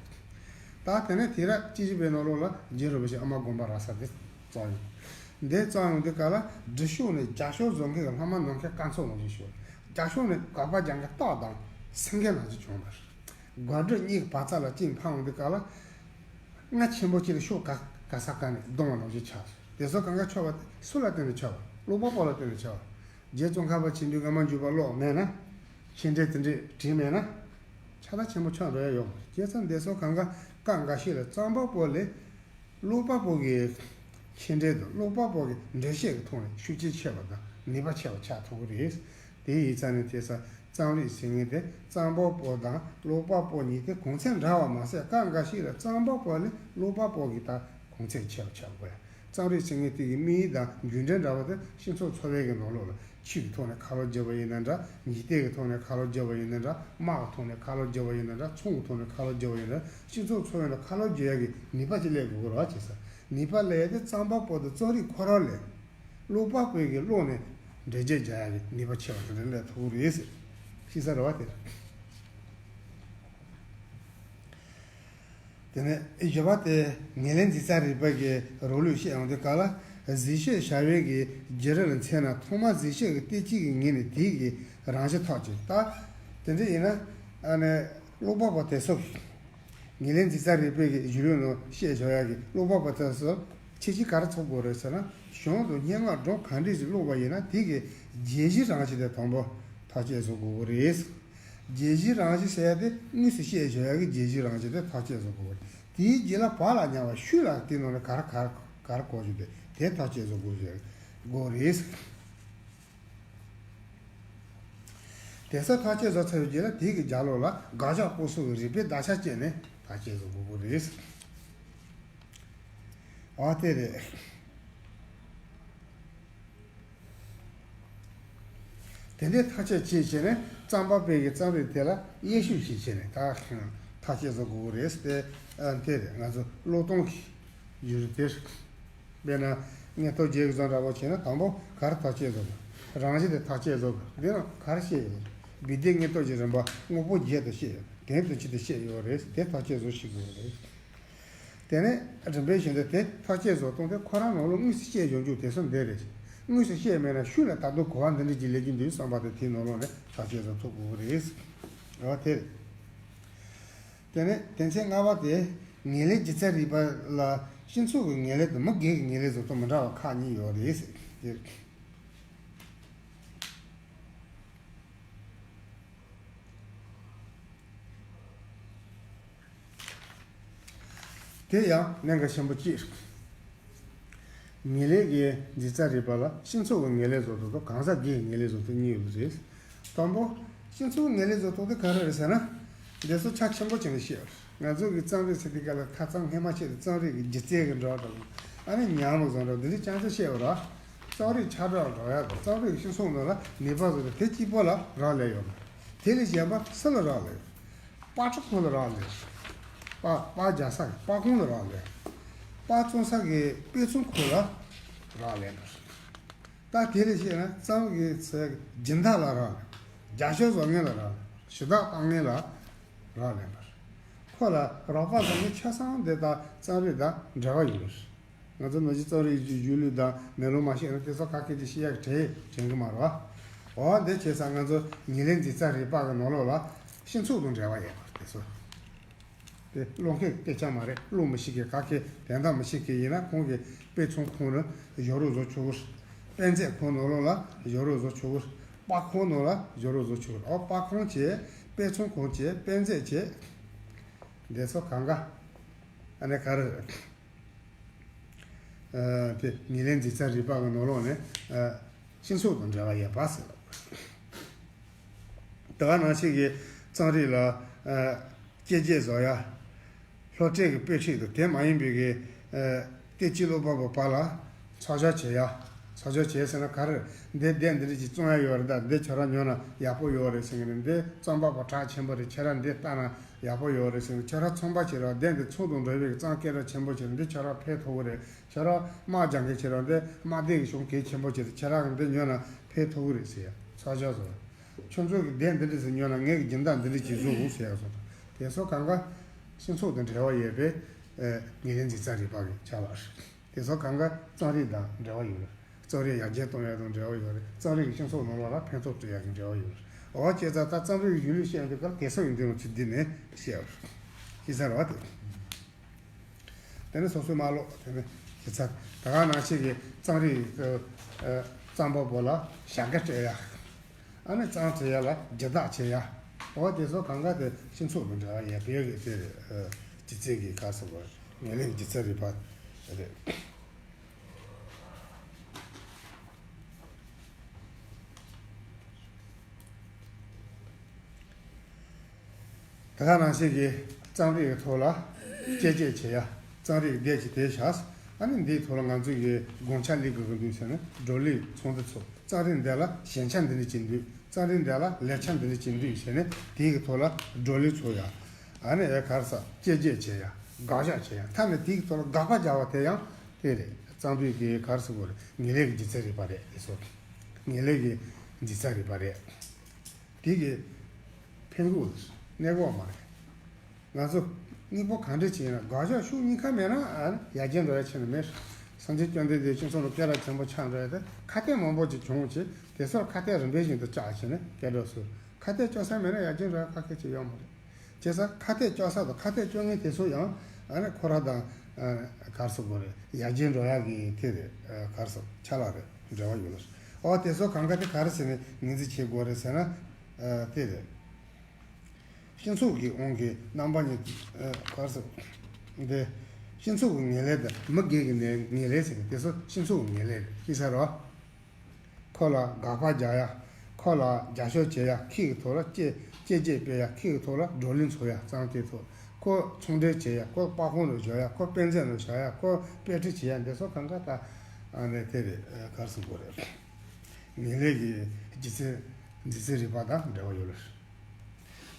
ད་དེ་ནས་དུས་རབས་བཅུ་བཞི་པའི་ནང་ལོགས་ལ་རྗེ་རིན་པོ་ཆེ་ཨ་མ་དགོན་པ་རག་ས་དེ་རྩ་བ་ཡིན། འདི་བརྩམས་ཡོང་དུས་སྐབས་ལ་འབྲི་ཤོག་ནས་རྒྱ་ཤོག་བཟོ་མཁན་གྱི་སློབ་མ་ནམ་མཁའི་སྐར་ཚོགས་ནང་བཞིན་ཤོར། རྒྱ་ཤོག་ནས་དགག་པ་རྒྱག་མཁན་སྟག་དང་སེང་གེ་ནང་བཞིན་བྱུང་བ་རེད། དགོད་བྲོ་གཉིས་ཀྱི་བར་ཚ་ལ་གཅིག་འཕངས་ཡོང་དུས་སྐབས་ལ། རྔ་ཆེན་པོ་གཅིག་ལ་ཤོག་ག་ག་ས་ག་ནས་བརྡུངས་པ་ནང་བཞིན་ཆགས་སོང་། དེ་ཚོ་གང་ག་ཆགས་པ་སུ་ལ་བརྟེན་ནས་ཆགས་པ། ཀློག་པ་པོ་ལ་བརྟེན་ནས་ཆགས་པ། རྗེ་ཙོང་ཁ་པ་ཆོས་འཕེལ་སྔ་མ་འཇུག་པ་ཀློག་མེད་ན། མཆན་འགྲེལ་དེ་འདྲས་བྲིས་མེད་ན། ཆགས་སྡང་ཆེན་པོ་ཆགས་འགྲོ་ཡ་ཡོད་མ་རེད། བྱས་ཙང་འདི་ཚོ་གང་ག་སྐབས་འགའ་ཤས་ལ་རྩོམ་པ་པོ་ལས། ཀློག་པ་པོ་གི་མཆན་འགྲེལ་དང་ཀློག་པ་པོ་གི་འགྲེལ་བཤད་ཀྱི་ཐོག་ནས་ཤུགས་རྐྱེན་ཆེ་བ་དང་ནུས་པ་ཆེ་བ་ཆགས་ཐུབ་ཀྱི་རེད། དེ་ཡིན་ཙང་ནས་དེང་སང་རྩོམ་རིག་ཟེར་མཁན་དེ་རྩོམ་པ་པོ་དང་ཀློག་པ་པོ་གཉིས་དེ་གོང་ཚད་འདྲ་བ་མ་ཟད། སྐབས་འགའ་ཞིག་ལ་རྩོམ་པ་པོ་ལས་ཀློག་པ་པོ་གི་ད་གོང་ཚད་ཆེ་བ་ཆགས་དགོས། རྩོམ་རིག་ཟེར་མཁན་དེ་གི་དམིགས་ཡུལ་དང་རྒྱུ་འབྲས་འདྲ་བ་དེ་སྤྱི་ཚོགས་འཚོ་བའི་གི་ནང་ལོགས་ལ། ཆོས་ཀྱི་ཐོག་ནས་ཁ་ལོ་བསྒྱུར་བ་ཡིན་ན་འདྲ། འཇིག་རྟེན་གྱི་ཐོག་ནས་ཁ་ལོ་བསྒྱུར་བ་ཡིན་ན་འདྲ། དམག་གི་ཐོག་ནས་ཁ་ལོ་བསྒྱུར་བ་ཡིན་ན་འདྲ། ཚོང་གི་ཐོག་ནས་ཁ་ལོ་བསྒྱུར་བ་ཡིན་ན་འདྲ། སྤྱི་ཚོགས་འཚོ་བའི་ནང་ཁ་ལོ་བསྒྱུར་ཡ་གི་ནུས་པ་ཅིག་སླེབས་དགོས་རེད་བ། བྱས་ཙང་ནུས་པ་སླེབས་ཡ་དེ་རྩོམ་པ་པོ་དང་རྩོམ་རིག་ཁོ་རང་ལས། ཀློག་པ་པོའི་གི་ཀློག་ནས་འགྲེལ་བརྗོད་རྒྱག་ཡ་གི་ནུས་པ་ཆེ་བ་དེ་འདྲ་སླེབས་ཐུབ་ཀྱི་རེད་ཟེར། ཤེས་ས་རེད་བ་དེ། དེ་ནས་བཞི་པ་དེ་ངེས་ལེགས་འཛིན་རྩལ་རིག་པ་གི་རང་ལུགས་བཤད་ཡོང་དུས་སྐབས་ལ། གཟིགས་ཞིབ་བྱ་བའི་གི་བརྒྱུད་རིམ་ལ་མཚོན་ན། ཐོག་མར་གཟིགས་ཞིབ་ཀྱི་བལྟས་བཅོས་ཀྱི་ངོས་ནས་དེའི་གི་རང་བཞིན་ཐག་བཅད། ད་དེ་འདྲ་ཡིན་ན་ཨ་ནི་ཀློག་པ་པོ་དེ་ཚོ་ངེས་ལེགས་འཛིན་རྩལ་རིག་པའི་གི་གཞུང་ལུགས་ནང་བཤད་བཞག་ཡ་གི་ཀློག་པ་པོ་དེ་ཚོ་ཁྱད་ཆོས་ག་རེ་ཚང་དགོས་རེད་ཟེར་ན། གཞུང་དང་སྙན་ངག་སྒྲུང་གང་འདྲ་ཞིག་ཀློག་པ་ཡིན་ན་དེ་གི་རྒྱལ་གཞིའི་རང་བཞིན་དེ་དང་པོ་ཐག་བཅད་བཟོ་དགོས་ཀྱི་རེད། རྒྱལ་གཞིའི་རང་བཞིན་ཟེར་ཡ་དེ་དངོས་སུ་བཤད་བཞག་ཡ་གི་རྒྱལ་གཞིའི་རང་བཞིན་དེ་ཐག་བཅད་བཟོ་དགོས་ཀྱི་རེད། དེའི་རྗེས་ལ་བག་ལ་ཉལ་བ་ཤུལ་ལ་དེའི་ནང་ནས་ག་རེ་ག་རེ་ག་རེ་གོ་རྒྱུ་དེ་དེ་ཐག་བཅད་བཟོ་དགོས་ཀྱི་དགོས་རེད། དེ་ཚོ་ཐག་བཅད་བཟོ་ཚར་བའི་རྗེས་ལ་དེ་གི་རྒྱབ་ལོགས་ལ་དགག་བཞག་སྤོང་གསུམ་གྱི་རིགས་པའི་དག་ཆ་བཅད་ནས་ཐག་བཅད་བཟོ་དགོས་ཀྱི་རེད། འོ་དེ་རེད། དེ་འདྲའི་ཐག་གཅོད་བྱས་བྱས་ནས་རྩོམ་པ་པོའི་གི་རྩོམ་རིག་དེ་ལ་དབྱེ་ཞིབ་བྱས་བྱས་ནས་ད་ཐག་གཅོད་བཟོ་དགོས་ཀྱི་རེད་ཟེར་ཏེ། ཨ་དེ་རེད། ང་ཚོ་ཀློག་སྟངས་ཀྱི་བརྒྱུད་རིམ་དེ་རེད། དཔེར་ན་ངེས་ཐོབ་རྒྱས་ཀྱི་བཟོ་འདྲ་པོ་བྱས་ན་དང་པོ་ག་རེ་ཐག་གཅོད་བཟོ་དགོས། རང་བཞིན་དེ་ཐག་གཅོད་བཟོ་དགོས། འདི་ན་ག་རེ་བཤད་ཡོད། སྦས་དོན་ངེས་ཐོབ་ཀྱི་རིམ་པ་དངོས་པོ་བརྒྱད་དུ་བཤད་ཡོད། དོན་དུ་ཅི་སྟེ་བཤད་ཡོད་རེད། དེ་ཐག་གཅོད་བཟོ་ཤེས་དགོས་རེད། དེ་ནས་རིམ་པས་གཞན་དུ་དེ་ཐག་གཅོད་བཟོ་སྟངས་དེ་ཁོ་རང་ནང་ལོགས་དངོས་སུ་བཤད་ཡོང་རྒྱུ་དེ་ཚོ་འདི་རེད། དངོས་སུ་བཤད་མེད་ན་ཤུལ་ལ་ད་དུང་གོ་བ་འདི་འདྲ་ཅིག་སླེབས་ཀྱི་འདུག་བསམ་པ་དེ་དེའི་ནང་ལོགས་ནས་ཐག་གཅོད་བཟོ་ཐུབ་དགོས་ཀྱི་རེད། འོ་དེ་རེད། དེ་ནས་དོན་ཚན་ལྔ་པ་དེ་ངེས་ལེགས་སྒྱུ་རྩལ་རིག་པ་ལ་སྤྱི་ཚོགས་ཀྱི་ངེས་ལེགས་དང་མི་སྒེར་གྱི་ངེས་ལེགས་བཟོ་སྟངས་མི་འདྲ་བ་ཁག་གཉིས་ཡོད་རེད་ཟེར། དེ་ཡང་གནད་འགག་ཆེན་པོ་གཅིག་རེད། ངེས་ལེགས་ཀྱི་སྒྱུ་རྩལ་རིག་པ་ལ་སྤྱི་ཚོགས་ཀྱི་ངེས་ལེགས་བཟོ་སྟངས་དང་གང་ཟག་སྒེར་གྱི་ངེས་ལེགས་བཟོ་སྟངས་གཉིས་ཡོད་པ་རེད། དང་པོ། སྤྱི་ཚོགས་ངེས་ལེགས་བཟོ་སྟངས་དེ་ག་རེ་རེད་ཟེར་ན། འདི་ཚོ་ཆ་ཆེན་པོ་བྱས་ནས་བཤད་ཡོད་རེད། ང་ཚོ་གི་རྩོམ་རིག་ཟེར་དུས་སྐབས་ལ་ཁ་རྩང་སྔ་མ་བཤད་དེ་རྩོམ་རིག་གི་སྒྱུ་རྩལ་གྱི་འགྲོ་བ་འདྲ་བོ། ཨ་ནི་ཉམས་པ་བཟོ་འདྲ་འདི་འདྲ་རྐྱང་རྐྱང་བཤད་ཡོད་རེད། རྩོམ་རིག་ཆགས་སྒྲ་འགྲོ་ཡ་དང་རྩོམ་རིག་སྤྱི་ཚོགས་ནང་ལ་ནུས་པ་བཟོ་དེ་དེ་གཅིག་པོ་ལ་རག་ལས་ཡོད་མ་རེད། དེ་ལས་གཞན་པ་སུ་ལ་རག་ལས་ཡོད། པར་སྐྲུན་ཁང་ལ་རག་ལས། པར་པར་རྒྱག་ས་གི་པར་ཁང་ལ་རག་ལས། པར་བཙོང་ས་གི་དཔེ་ཚོང་ཁང་ལ་རག་ལས་པ་རེད། ད་དེ་ལས་བཤད་ན་རྩོམ་གྱི་ཚེ་སྦྱིན་བདག་ལ་རག་ལས། རྒྱབ་སྐྱོར་བཟོ་མཁན་ལ་རག་ལས། ཞུ་དག་བཏང་མཁན་ལ་རག་ལས་པ་རེད། ཁོ་ལ་རོགས་པ་བཟོ་མཁན་ཆ་ཚང་དེ་དག་རྩོམ་རིག་དང་འབྲེལ་བ་ཡོད་རེད། ང་ཚོ་ནང་བཞིན་རྩོམ་རིག་གི་གཞུང་ལུགས་དང་མེ་ལོང་མ་ཤེས་ན་དེ་ཚོ་ག་སྐད་ཅིག་ཤེས་ཡག་གི་གྲས་དྲན་གི་མ་རེད་བ། འོ་འདི་བྱས་ཙང་ང་ཚོ་ངེས་ལེགས་འཛིན་རྩལ་རིག་པ་གི་ནང་ལོགས་ལ་སྤྱི་ཚོགས་དང་འབྲེལ་བ་ཡོད་པ་དེ་ཚོ། དེ་ཀློག་མཁན་སྐད་ཆ་མ་རེད། ཀློག་མི་ཤེས་མཁན་ག་གེ་དོན་དག་མི་ཤེས་མཁན་ཡིན་ན་ཁོང་གིས་དཔེ་ཚོང་ཁང་ནས་ཞབས་བྲོ་བཟོ་ཆོག་གི། དཔེ་མཛོད་ཁང་ནང་ལོགས་ལ་ཞབས་བྲོ་བཟོ་ཆོག་གི། པར་ཁང་ནང་ལ་ཞབས་བྲོ་བཟོ་ཆོག་གི། འོ་པར་ཁང་བྱས། དཔེ་ཚོང་ཁང་བྱས། དཔེ་མཛོད་བྱས། འདི་ཚོ་གང་ག་ཨ་ནི་ག་རེ་རེད། ཨ་དེ་ངེས་ལེགས་འཛིན་རྩལ་རིག་པ་གི་ནང་ལོགས་ནས་ཨ་སྤྱི་ཚོགས་དང་འབྲེལ་བ་ཡོད་པ་ཟེར་ལ། དེ་ག་ནང་བཞིན་གྱི་རྩོམ་རིག་ལ་ཨ་དཔྱད་བརྗོད་བཟོ་ཡ། སློབ་གྲྭའི་གི་དཔེ་ཁྲིད་དང་དེ་མ་ཡིན་པའི་གི་ཨ་བལྟས་བཅོས་ཀློག་པ་པོ་བར་ལ་ཚགས་སྦྱོར་བྱེད་ཡ། ཚགས་སྦྱོར་བྱེད་ཟེར་ན་ག་རེ། འདི་སྡེ་འདི་འདྲ་ཅིག་བཙོང་ཡ་ཡོད་རེད། ད་འདི་ཁྱོད་རང་ཉོ་ན་ཡག་པོ་ཡོད་རེད་ཟེར་གི་ནི། འདི་རྩོམ་པ་པོ་གྲགས་ཆེན་པོ་རེད། ཁྱོད་རང་འདི་ལྟ་ན་ཡག་པོ་ཡོད་རེད་ཟེར་ནས། ཁྱོད་རང་ཚོང་པ་བྱེད་རོགས། འདི་འདི་ཚོང་དང་འབྲེལ་བའི་རྩོམ་སྐད་གྲགས་ཆེན་པོ་བྱེད་རོགས། འདི་ཁྱོད་རང་ཕན་ཐོགས་གི་རེད། ཁྱོད་རང་དམག་རྒྱག་མཁན་བྱེད་རོགས། འདི་དམག་སྡེ་གི་གཞུང་གལ་ཆེན་པོ་བྱེད་རེད། ཁྱོད་རང་གི་འདི་ཉོས་ན་ཕན་ཐོགས་གི་རེད་ཟེར་ཡ། ཚགས་སྦྱོར་བཟོ། ཁྱོད་ཚོ་གི་འདི་འདི་འདྲ་ཟིག་ཉོས་ན་ངས་གི་སྦྱིན་བདག་འདི་འདྲ་བྱེད་བཟོ་འོང་ཟེར་ཡ་སོགས་དང་། དེ་ཚོ་གང་ག་སྤྱི་ཚོགས་དང་འབྲེལ་བ་ཡོད་པའི་ངེས་ལེགས་འཛིན་རྩལ་རིག་པ་གི་བྱ་བ་རེད། དེ་ཚོ་གང་ག་རྩོམ་རིག་དང་འབྲེལ་བ་ཡོད་རེད། རྩོམ་རིག་ཡར་རྒྱས་གཏོང་ཡ་དང་འབྲེལ་བ་ཡོད་རེད། རྩོམ་རིག་གི་སྤྱི་ཚོགས་ནང་ལོགས་ལ་ཕན་ཐོགས་སྤྲོད་ཡ་གི་འབྲེལ་བ་ཡོད་རེད། འོ་བྱས་ཙང་ད་རྩོམ་རིག་གི་གཞུང་ལུགས་བཤད་ཡོང་དུས་སྐབས་དེ་ཚོ་ཡིན་དུས་རུང་ཚུལ་འདི་ནས་བཤད་ཡོད་རེད། ཤེས་ཚར་བ་དེ། དེ་ནས་སོ་སོའི་མ་ལོག་དེ་ནས་ཤེས་ཚར། ད་ག་ནང་བཞིན་གྱི་རྩོམ་རིག་གི་ཨ་རྩོམ་པ་པོ་ལ་བྱ་དགའ་སྤྲད་ཡ། ཨ་ནི་རྩོམ་བྲིས་ཡ་ལ་སྒྱུར་བདག་བྱེད་ཡ། འོ་དེ་ཚོ་གང་ག་དེ་སྤྱི་ཚོགས་དང་འབྲེལ་བ་ཡོད་པའི་གི་དེ་ཨ་སྒྱུ་རྩལ་གྱི་ག་རེ་ཟེར་དགོས་རེད། ངེས་ལེགས་སྒྱུ་རྩལ་རིག་པ་རེད། ད་ག་ནང་བཞིན་གྱི་རྩོམ་རིག་གི་ཐོག་ལ་དཔྱད་བརྗོད་བྱེད་ཡ། རྩོམ་རིག་འདི་ཅིག་དེ་བཞག་ཨ་ནི་འདིའི་ཐོག་ལ་ང་ཚོས་ཀྱི་དགོངས་འཆར་སླེབས་དགོས་ཀྱི་འདུག་ཟེར་ན། བགྲོ་གླེང་ཚོགས་འདུ་ཚོགས། རྩོམ་རིག་འདི་ལ་ཞན་ཆ་འདི་འདྲ་ཅིག་འདུག་རྩོམ་རིག་འདི་ལ་ལེགས་ཆ་འདི་འདྲ་ཅིག་འདུག་ཟེར་ནས་དེའི་གི་ཐོག་ལ་བགྲོ་གླེང་ཚོགས་ཡ། ཨ་ནི་ཨེ་ག་རེ་ཟེར། དཔྱད་བརྗོད་བྱེད་ཡ། དགག་བཞག་བྱེད་ཡ། མཐའ་ནས་དེའི་གི་ཐོག་ལ་དགག་པ་རྒྱག་པ་དེ་ཡང་དེ་རེད། རྩོམ་རིག་གི་ག་རེ་ཟེར་དགོས་རེད། ངེས་ལེགས་ཀྱི་སྒྱུ་རྩལ་རིག་པ་རེད། དེ་ཚོ་ངེས་ལེགས་ཀྱི་སྒྱུ་རྩལ་རིག་པ་རེད། དེ་གི་ཕན་གོ་གནས་གོ་མ་རེད། ང་ཚོ་དངོས་པོ་གང་འདྲ་ཅིག་ཡིན་ན་དགག་བཞག་ཤུགས་གཉིས་ཀ་མེད་ན་ཨ་ཡར་རྒྱས་འགྲོ་ཡ་ཆེ་ནི་མེད། སངས་རྒྱས་བཅོམ་ལྡན་འདས་སྤྱི་ཚོགས་ནང་སྐད་གྲགས་ཆེན་པོ་ཆགས་འགྲོ་ཡ་དེ་ཁ་གཏད་མང་པོ་ཅིག་བྱུང་བྱས། དེ་ཚོར་ཁ་གཏད་རིམ་པས་བཞིན་དུ་བཅག་བྱས་ནས་སྐད་སྒྲོག་སུ་ཁ་གཏད་གཅོག་ས་མེད་ན་ཡར་རྒྱས་འགྲོ་ཡ་ཁ་ཁད་ཅིག་ཡོད་མ་རེད། བྱས་ཙང་ཁ་གཏད་གཅོག་ས་དང་ཁ་གཏད་གཅོག་མཁན་དེ་ཚོ་ཡང་ཨ་ནི་ཁོ་ར་དང་ཨ་ག་རེ་ཟེར་དགོས་རེད། ཡར་རྒྱས་འགྲོ་ཡག་གི་དེ་རེད། ཨ་ག་རེ་ཟེར། ཆ་ལག་རེད། འབྲེལ་བ་ཡོད་ལ། ཨོ་དེ་ཚོ་གང་ག་དེ་ག་རེ་ཟེར་ནས་ངོས་འཛིན་བྱེད་དགོས་རེད་ཟེར་ན། ཨ་དེ་རེད། སྤྱི་ཚོགས་ཀྱི་དབང་གི་རྣམ་པ་གཉིས། ཨ་ག་རེ་ཟེར། འདི་སྤྱི་ཚོགས་ཀྱི་ངེས་ལེགས་དང་མི་སྒེར་གྱི་ངེས་ངེས་ལེགས་ཟེར་ནས་དེ་ཚོ་སྤྱི་ཚོགས་ཀྱི་ངེས་ལེགས་རེད། ཤེས་ཚར་བ། ཁོ་ལ་དགག་པ་རྒྱག་ཡ། ཁོ་ལ་རྒྱབ་སྐྱོར་བྱེད་ཡ། ཁོའི་ཐོག་ལ་དཔྱད་དཔྱད་རྗེས་སྤེལ་ཡ། ཁོའི་ཐོག་ལ་བགྲོ་གླེང་ཚོགས་ཡ། རྩོམ་དེའི་ཐོག་ཁོ་ཚོང་འབྲེལ་བྱེད་ཡ། ཁོ་པར་ཁང་ནང་བཞག་ཡ། ཁོ་དཔེ་མཛོད་ནང་བཞག་ཡ། ཁོ་དཔེ་ཁྲིད་བྱེད་ཡ། འདི་ཚོ་གང་ག་ད་ཨ་ནི་དེ་རེད། ཨ་ག་རེ་ཟེར་དགོས་རེད། ངེས་ལེགས་ཀྱི་སྒྱུ་རྩལ་སྒྱུ་རྩལ་རིག་པ་དང་འབྲེལ་བ་ཡོད་ལ།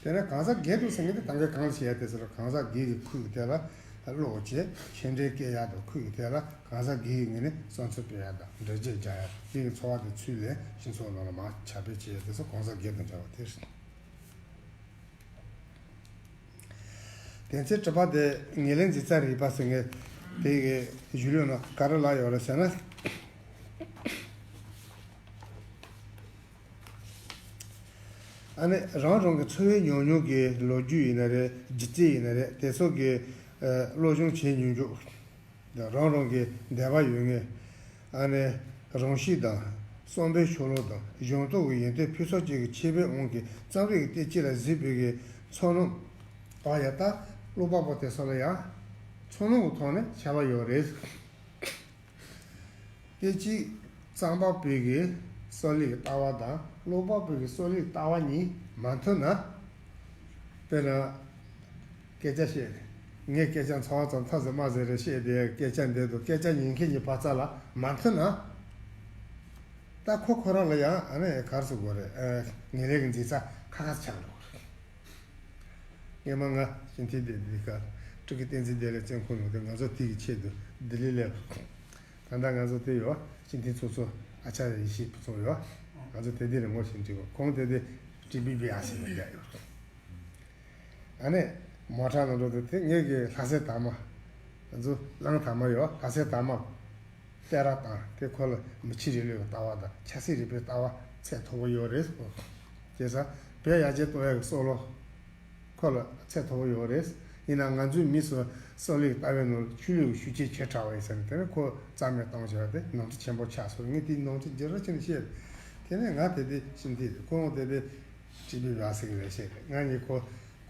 དེ་ནས་གང་ཟག་སྒེར་དུ་ཟེར་མཁན་དེ་ད་གིན་གང་བྱེད་ཡ་དེ་ཟེར་ན། གང་ཟག་སྒེར་གྱི་ཁུལ་གྱི་ཐད་ལ་བློ་བྱེད་ཕྱི་འབྲེལ་སྐད་ཡ་དང་ཁུལ་གྱི་ཐད་ལ་གང་ཟག་སྒེར་གྱི་ངོས་ནས་བསམ་ཚུལ་སྤེལ་ཡ་དང་འགྲེལ་བརྗོད་རྒྱག་ཡ་དང་། དེ་གི་འཚོ་བ་དེ་ཚུལ་ལས་སྤྱི་ཚོགས་ནང་ལ་མར་ཁྱབ་སྤེལ་བྱེད་ཡ་དེ་ཚོ་གང་ཟག་སྒེར་དང་འབྲེལ་བ་དེ་རེད། དེ་ཚེ་གྲུབ་པ་དེ་ངེས་ལེགས་འཛིན་རྩལ་རིག་པ་ཟེར་མཁན་དེ་གི་གཞུང་ལུགས་ནང་ག་རེ་ལབ་ཡོད་རེད་ཟེར་ན། ཨ་ནི་རང་རང་གི་འཚོ་བའི་ཉམས་མྱོང་གི་ལོ་རྒྱུས་ཡིན་ན་རེད། སྒྱུ་རྩལ་ཡིན་ན་རེད། དེ་ཚོ་གི་ཨ་སློབ་སྦྱོང་བྱེད་མྱོང་རྒྱུ་དང་། རང་རང་གི་འདོད་པ་ཡོད་མཁན། ཨ་ནི་རང་གཤིས་དང་བསམ་པའི་ཕྱོགས་ལྷུང་དང་གཞན་སྟོབས་ཀྱི་ཡོན་ཏན་ཕུན་སུམ་ཚོགས་ཀྱི་ཁྱད་པར་དབང་གིས་རྩོམ་རིག་གི་སྟེགས་གཅིག་ལ་གཟིགས་པའི་གི་ཚོར་སྣང་། ཨ་ཡ་ད་ཀློག་པ་པོ་དེ་ཚོ་ལ་ཡང་ཚོར་སྣང་གི་ཐོག་ནས་ཁྱབ་པ་ཡོད་རེད། དེ་གཅིག་རྩོམ་པ་པོའི་གི་སྲོལ་ལུགས་ལྟ་བ་དང་ཀློག་པ་པོའི་གི་སྲོལ་ལུགས་ལྟ་བ་གཉིས་མ་མཐུན་ན། དཔེར་ན་སྐད་ཆ་བཤད། ངས་སྐད་ཆ་ཚོར་བ་ཙམ་ཐབས་ཟད་མ་ཟད་རེ་བཤད་དེ་སྐད་ཆ་འདི་དང་སྐད་ཆ་ཉན་མཁན་གྱི་བར་མཚམས་ལ་མ་མཐུན་ན། ད་ཁོ་ཁོ་རང་ལ་ཡང་ཨ་ནི་ག་རེ་ཟེར་དགོས་རེད། ཨ་ངེས་ལེགས་ཀྱི་འཛིན་རྩལ་ཁ་ཁ་ཆགས་འགྲོ་གི་རེད། སྔོན་མ་ང་སྤྱི་འཐུས་དེ་འདི་ག་སྤྲུལ་སྐུ་བསྟན་འཛིན་བདེ་ལེགས་བཙོན་ཁང་ནང་དུ་ང་ཚོ་དེ་གི་ཆེད་དུ་ལྡི་ལི་སླེབས། ད་ལྟ་ང་ཚོ་དེ་ཡོད། སྤྱི་འཐུས་ཚོགས་གཙོ་ཨ་ཅར་ཡེ་ཤེས་ཕུན་ཚོགས་ཡོད། ང་ཚོ་དེ་དེ་རིང་ངོ་ཤེས་འདྲི་བ། ཁོང་དེ་དེ་ཀྲི་བི་བི་ཨ་ཟེར་ནས་བསྡད་ཡོད། ཨ་ནི་མོ་ཊ་ནང་འགྲོ་དུས་དེ་ངེད་ཀྱི་ལྷ་སའི་དར་མ། ང་ཚོ་གླང་དར་མ་ཡོད། ལྷ་སའི་དར་མ། གཏད་ར་དང་དེ་ཁོ་ལ་མི་ཆོས་རིང་ལུགས་ཀྱི་ལྟ་བ་དང་ཆབ་སྲིད་རིག་པའི་ལྟ་བ་ཚད་མཐོ་པོ་ཡོད་རེད། བྱས་ཙང་བོད་ཡར་རྒྱས་གཏོང་ཡག་གི་བསམ་བློ་ཁོ་ལ་ཚད་མཐོ་པོ་ཡོད་རེད། ཡིན་ནའང་ང་ཚོའི་མི་ཚོ་སྲོལ་ལུགས་ཀྱི་ལྟ་བའི་ནང་ལ་ཆོས་ལུགས་ཀྱི་ཤུགས་རྐྱེན་ཆེ་དྲགས་པ་ཡིན་ཟེར་ནས། དེ་ནས་ཁོ་རྩ་མེད་བཏང་བྱས་པ་དེ་ནོར་འཁྲུལ་ཆེན་པོ་ཆགས་སོང་། ངས་དེའི་ནོར་འཁྲུལ་ལྗིད་རོགས་བྱས་ནས་བཤད། དེ་ནས་ང་དེ་དེ་ཕྱིན་དེ་ཁོང་དེ་དེ་ཀྲི་བི་བི་ཨ་ཟེར་གི་རེད་བཤད་རེད། ང་གཉིས་ཁོ་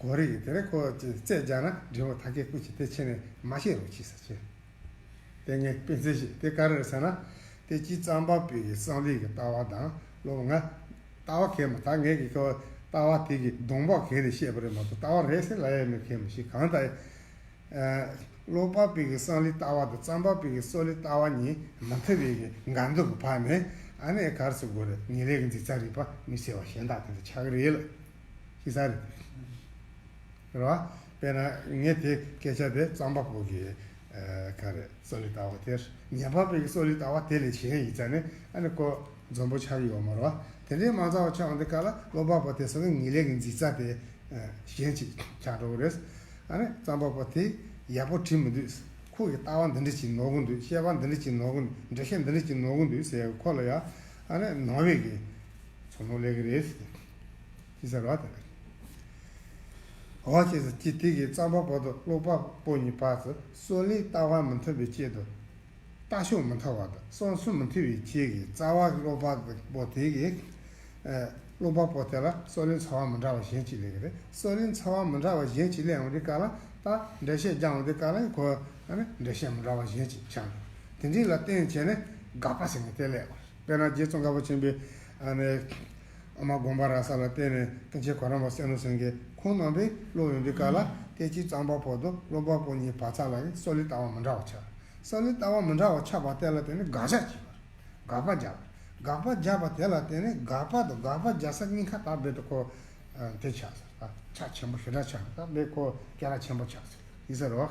གོ་རེ་གི་དེ་རེད། ཁོ་ཅིག་རྩད་རྒྱག་ན་འབྲས་བུ་ཐ་སྐད་སྐུ་མཁྱེན་དེ་ཁྱེད་ནས་མ་བཤད་རོགས་གྱིས་ཟེར་བྱས། དེ་ངས་དཔེ་མཚོན་ཞིག་དེ་ག་རེ་རེད་ཟེར་ན། དེ་གཅིག་རྩོམ་པ་པོའི་གི་བསམ་བློའི་གི་ལྟ་བ་དང་། ལོ་ང་ལྟ་བ་གང་མ། ད་ངས་གི་ཁོ་ལྟ་བ་དེ་གི་གདོང་པ་གང་རེད་བཤད་པ་རེད་མ་གཏོགས་ལྟ་བ་རེད་ཟེར་ལབ་ཡ་མེད། གང་མ་ཤེས་གང་ལྟར། ཨ་ཀློག་པ་པོའི་གི་བསམ་བློའི་ལྟ་བ་དང་རྩོམ་པ་པོའི་གི་བསམ་བློའི་ལྟ་བ་གཉིས་མ་མཐུན་པའི་གི་འགལ་འདུ་གི་བར་ནས། ཨ་ནི་ག་རེ་ཟེར་དགོས་རེད། ངེས་ལེགས་ཀྱི་འཛིན་རྩལ་རིག་པ་མི་སེར་བ་གཞན་དག་དེ་འདྲ་ཆགས་ཀྱི་རེད་ལ། ཤེས་ས་རེད། རེད་བ། དཔེར་ན་ངས་དེ་སྐད་ཆ་དེ་རྩོམ་པ་པོ་གི་ཨ་ག་རེ་བསམ་བློའི་ལྟ་བ་དེ། ཉན་པ་པོའི་གི་བསམ་བློའི་ལྟ་བ་དེ་ལས་གཞན་ཡིན་ཙང་ནས་ཨ་ནི་ཁོ་འཛོམས་པོ་ཆགས་ཀྱི་ཡོད་མ་རེད་བ། དེ་འདྲའི་མ་རྩ་བ་ཆགས་འོང་དུས་སྐབས་ལ་ཀློག་པ་པོ་དེ་ཚོ་གི་ངེས་ལེགས་ཀྱི་འཛིན་རྩལ་དེ་གཞན་ཅིག་ཆགས་འགྲོ་གི་རེད། ཨ་ནི་རྩོམ་པ་པོ་དེ་ཡག་པོ་བྲིས་མི་འདུག་ཁོ་གི་ལྟ་བ་འདི་འདྲ་ཅིག་ནོར་གི་འདུག་བཤད་པ་འདི་འདྲ་ཅིག་ནོར་གི་འདུག་འགྲེལ་བཤད་འདི་འདྲ་ཅིག་ནོར་གི་འདུག་ཟེར་ཁོ་ལ་ཡ་ཨ་ནི་ནོར་བའི་གི་ཚོར་སྣང་སླེབས་གི་རེད་ཟེར། ཅི་ཟེར་བ་དེ་རེད། འོ་ཅེས་སུ་ཅི་དེ་གིས་རྩོམ་པ་པོ་དང་ཀློག་པ་པོ་གཉིས་བར་དུ་སྲོག་ལེན་ལྟ་བ་མི་མཐུན་པའི་ཆེད་དུ། ལྟ་ཕྱོགས་མི་མཐུན་པ་དང་བསམ་ཚུལ་མི་མཐུན་པའི་ཆེད་ཀྱི་རྩ་བ་ཀློག་པ་པོ་དེ་གིས་ཀློག་པ་པོ་དེ་ལ་སྲོག་ལེན་ཚོར་བ་མི་འདྲ་བ་གཞན་གཅིག་སླེབས་ཀྱི་རེད། སྲོག་ལེན་ཚོར་བ་མི་འདྲ་བ་གཞན་གཅིག་སླེབས་ཡོང་དུས་སྐབས་ལ་ད་འགྲེལ་བཤད་རྒྱག་ཡོང་དུས་སྐབས་ལ་ཁོ་ཨ་ནི་འགྲེལ་བཤད་མི་འདྲ་བ་གཞན་གཅིག་ཆགས་འདུག་དེ་འདྲ་ལ་བརྟེན་བྱས་ནས་དགག་པ་ཟེར་མཁན་དེ་སླེབས་པ་རེད། དཔེར་ན་རྗེ་ཙོང་ཁ་པ་ཆེན་པོས་ཨ་ནི། ཨ་མ་དགོངས་པ་རབ་གསལ་ལ་བརྟེན་ནས་ཀུན་མཁྱེན་གོ་རམས་པ་བསོད་ནམས་ཟེར་མཁན་ཁོང་རྣམ་པས་ཀློག་ཡོང་དུས་སྐབས་ལ་དེ་གཅིག་རྩོམ་པ་པོ་དང་ཀློག་པ་པོ་གཉིས་བར་མཚམས་ལ་ཡང་སྲོག་ལེན་ལྟ་བ་མི་འདྲ་བ་ཆགས། སྲོག་ལེན་ལྟ་བ་མི་འདྲ་བ་ཆགས་པ་དེ་ལ་བརྟེན་ནས་དགག་བཞག་བྱས་པ་རེད། དགག་པ་རྒྱག་པ་རེད། དགག་པ་རྒྱག་པ་དེ་ལ་བརྟེན་ནས་དགག་པ་དང་དགག་པ་རྒྱག་ས་གཉིས་ཀ་ད་རྦད་དེ་ཁོ་དེ་ཆགས་ཟེར། ད་ཆ་ཆེན་པོ་ཞེ་དྲག་ཆགས། ད་རྦད་ཁོ་སྐད་གྲགས་ཆེན་པོ་ཆགས་ཟེར་ཡིན་ཟེར་རོ།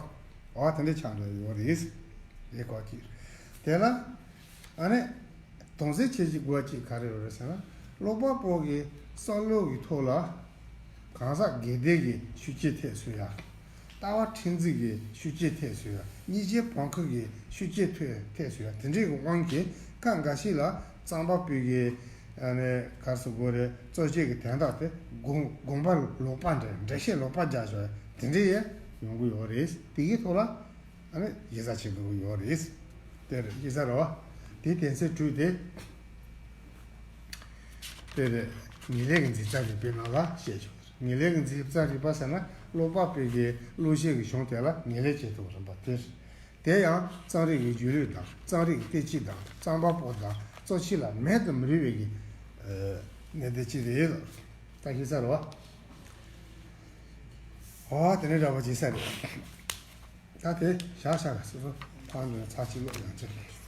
འོ་དེ་འདྲ་ཆགས་འགྲོ་ཡོད་རེད། དེ་ཁོ་གཅིག་རེད། དེ་ལ་ཨ་ནི། དོན་ཚན་ཁྱད་གཞི་དགུ་པ་གཅིག་ག་རེ་ཡོད་རེད་ཟེར་ན། ཀློག་པ་པོ་གིས་བསམ་བློ་གི་ཐོག་ལ་གང་ཟག་སྒེར་སྡེ་གི་ཤུགས་རྐྱེན་ཐེབས་སྲོལ་ཡ། ལྟ་བ་ཁྲིམས་འཛིན་གྱི་ཤུགས་རྐྱེན་ཐེབས་སྲོལ་ཡ། གཉིས་ཆའི་བང་ཁུག་གི་ཤུགས་རྐྱེན་ཐེབས་ཐེབས་སྲོལ་ཡ། དེ་འདྲའི་གི་དབང་གིས་སྐབས་འགའ་ཞིག་ལ་རྩོམ་པ་པོ་གི་ཨ་ནི་ག་རེ་ཟེར་དགོས་རེད། རྩོམ་ཆོས་ཀྱི་དོན་དག་དེ་དགོངས་དགོངས་པ་ལོག་པ་འདྲ། འགྲེལ་བཤད་ལོག་པ་རྒྱག་ཆོག་ཡ། དེ་འདྲའི་ཡ་ཡོང་གི་ཡོད་རེད། དེ་གའི་ཐོག་ལ། ཨ་ནི་གཞི་རྩ་ཆེན་པོ་ཡོད་རེད། དེ་རེད་གཞི་རྩ་རེད་བ། དེའི་དོན་ཚན་དྲུག་དེ། དེ་རེད། ངེས་ལེགས་ཀྱི་འཛིན་སྟངས་རིག་པའི་ནང་ལ་བཤད་ཆོག་རེད། ངེས་ལེགས་ཀྱི་འཛིན་སྟངས་རིག་པ་ཟེར་ན་ཀློག་པ་པོའི་གི་གློག་བཞིན་གྱི་གཞུང་དེ་ལ་ངེས་ལེགས་བྱེད་ཐུབ་རིམ་པ་དེ་རེད། དེ་ཡང་རྩོམ་རིག་གི་སྒྱུ་ལུས་དང་རྩོམ་རིག་གི་དཔེ་སྐྱིད་དང་རྩོམ་པ་པོ་དང་རྩོམ་ཆོས་ལ་མེད་དུ་མི་རུང་བའི་གི་གནད་དོན་གཅིག་རེད། ད་གཞི་རྩ་རེད་བ། འོ་དེ་ནས་འདྲ་བ་གཞི་རྩ་རེད། ད་དེ་བཞག་བཞག་ག་སོ་སོ་ཁོང་ཚོས་ཚར་གཅིག་ཀློག་ཡང་ཅིག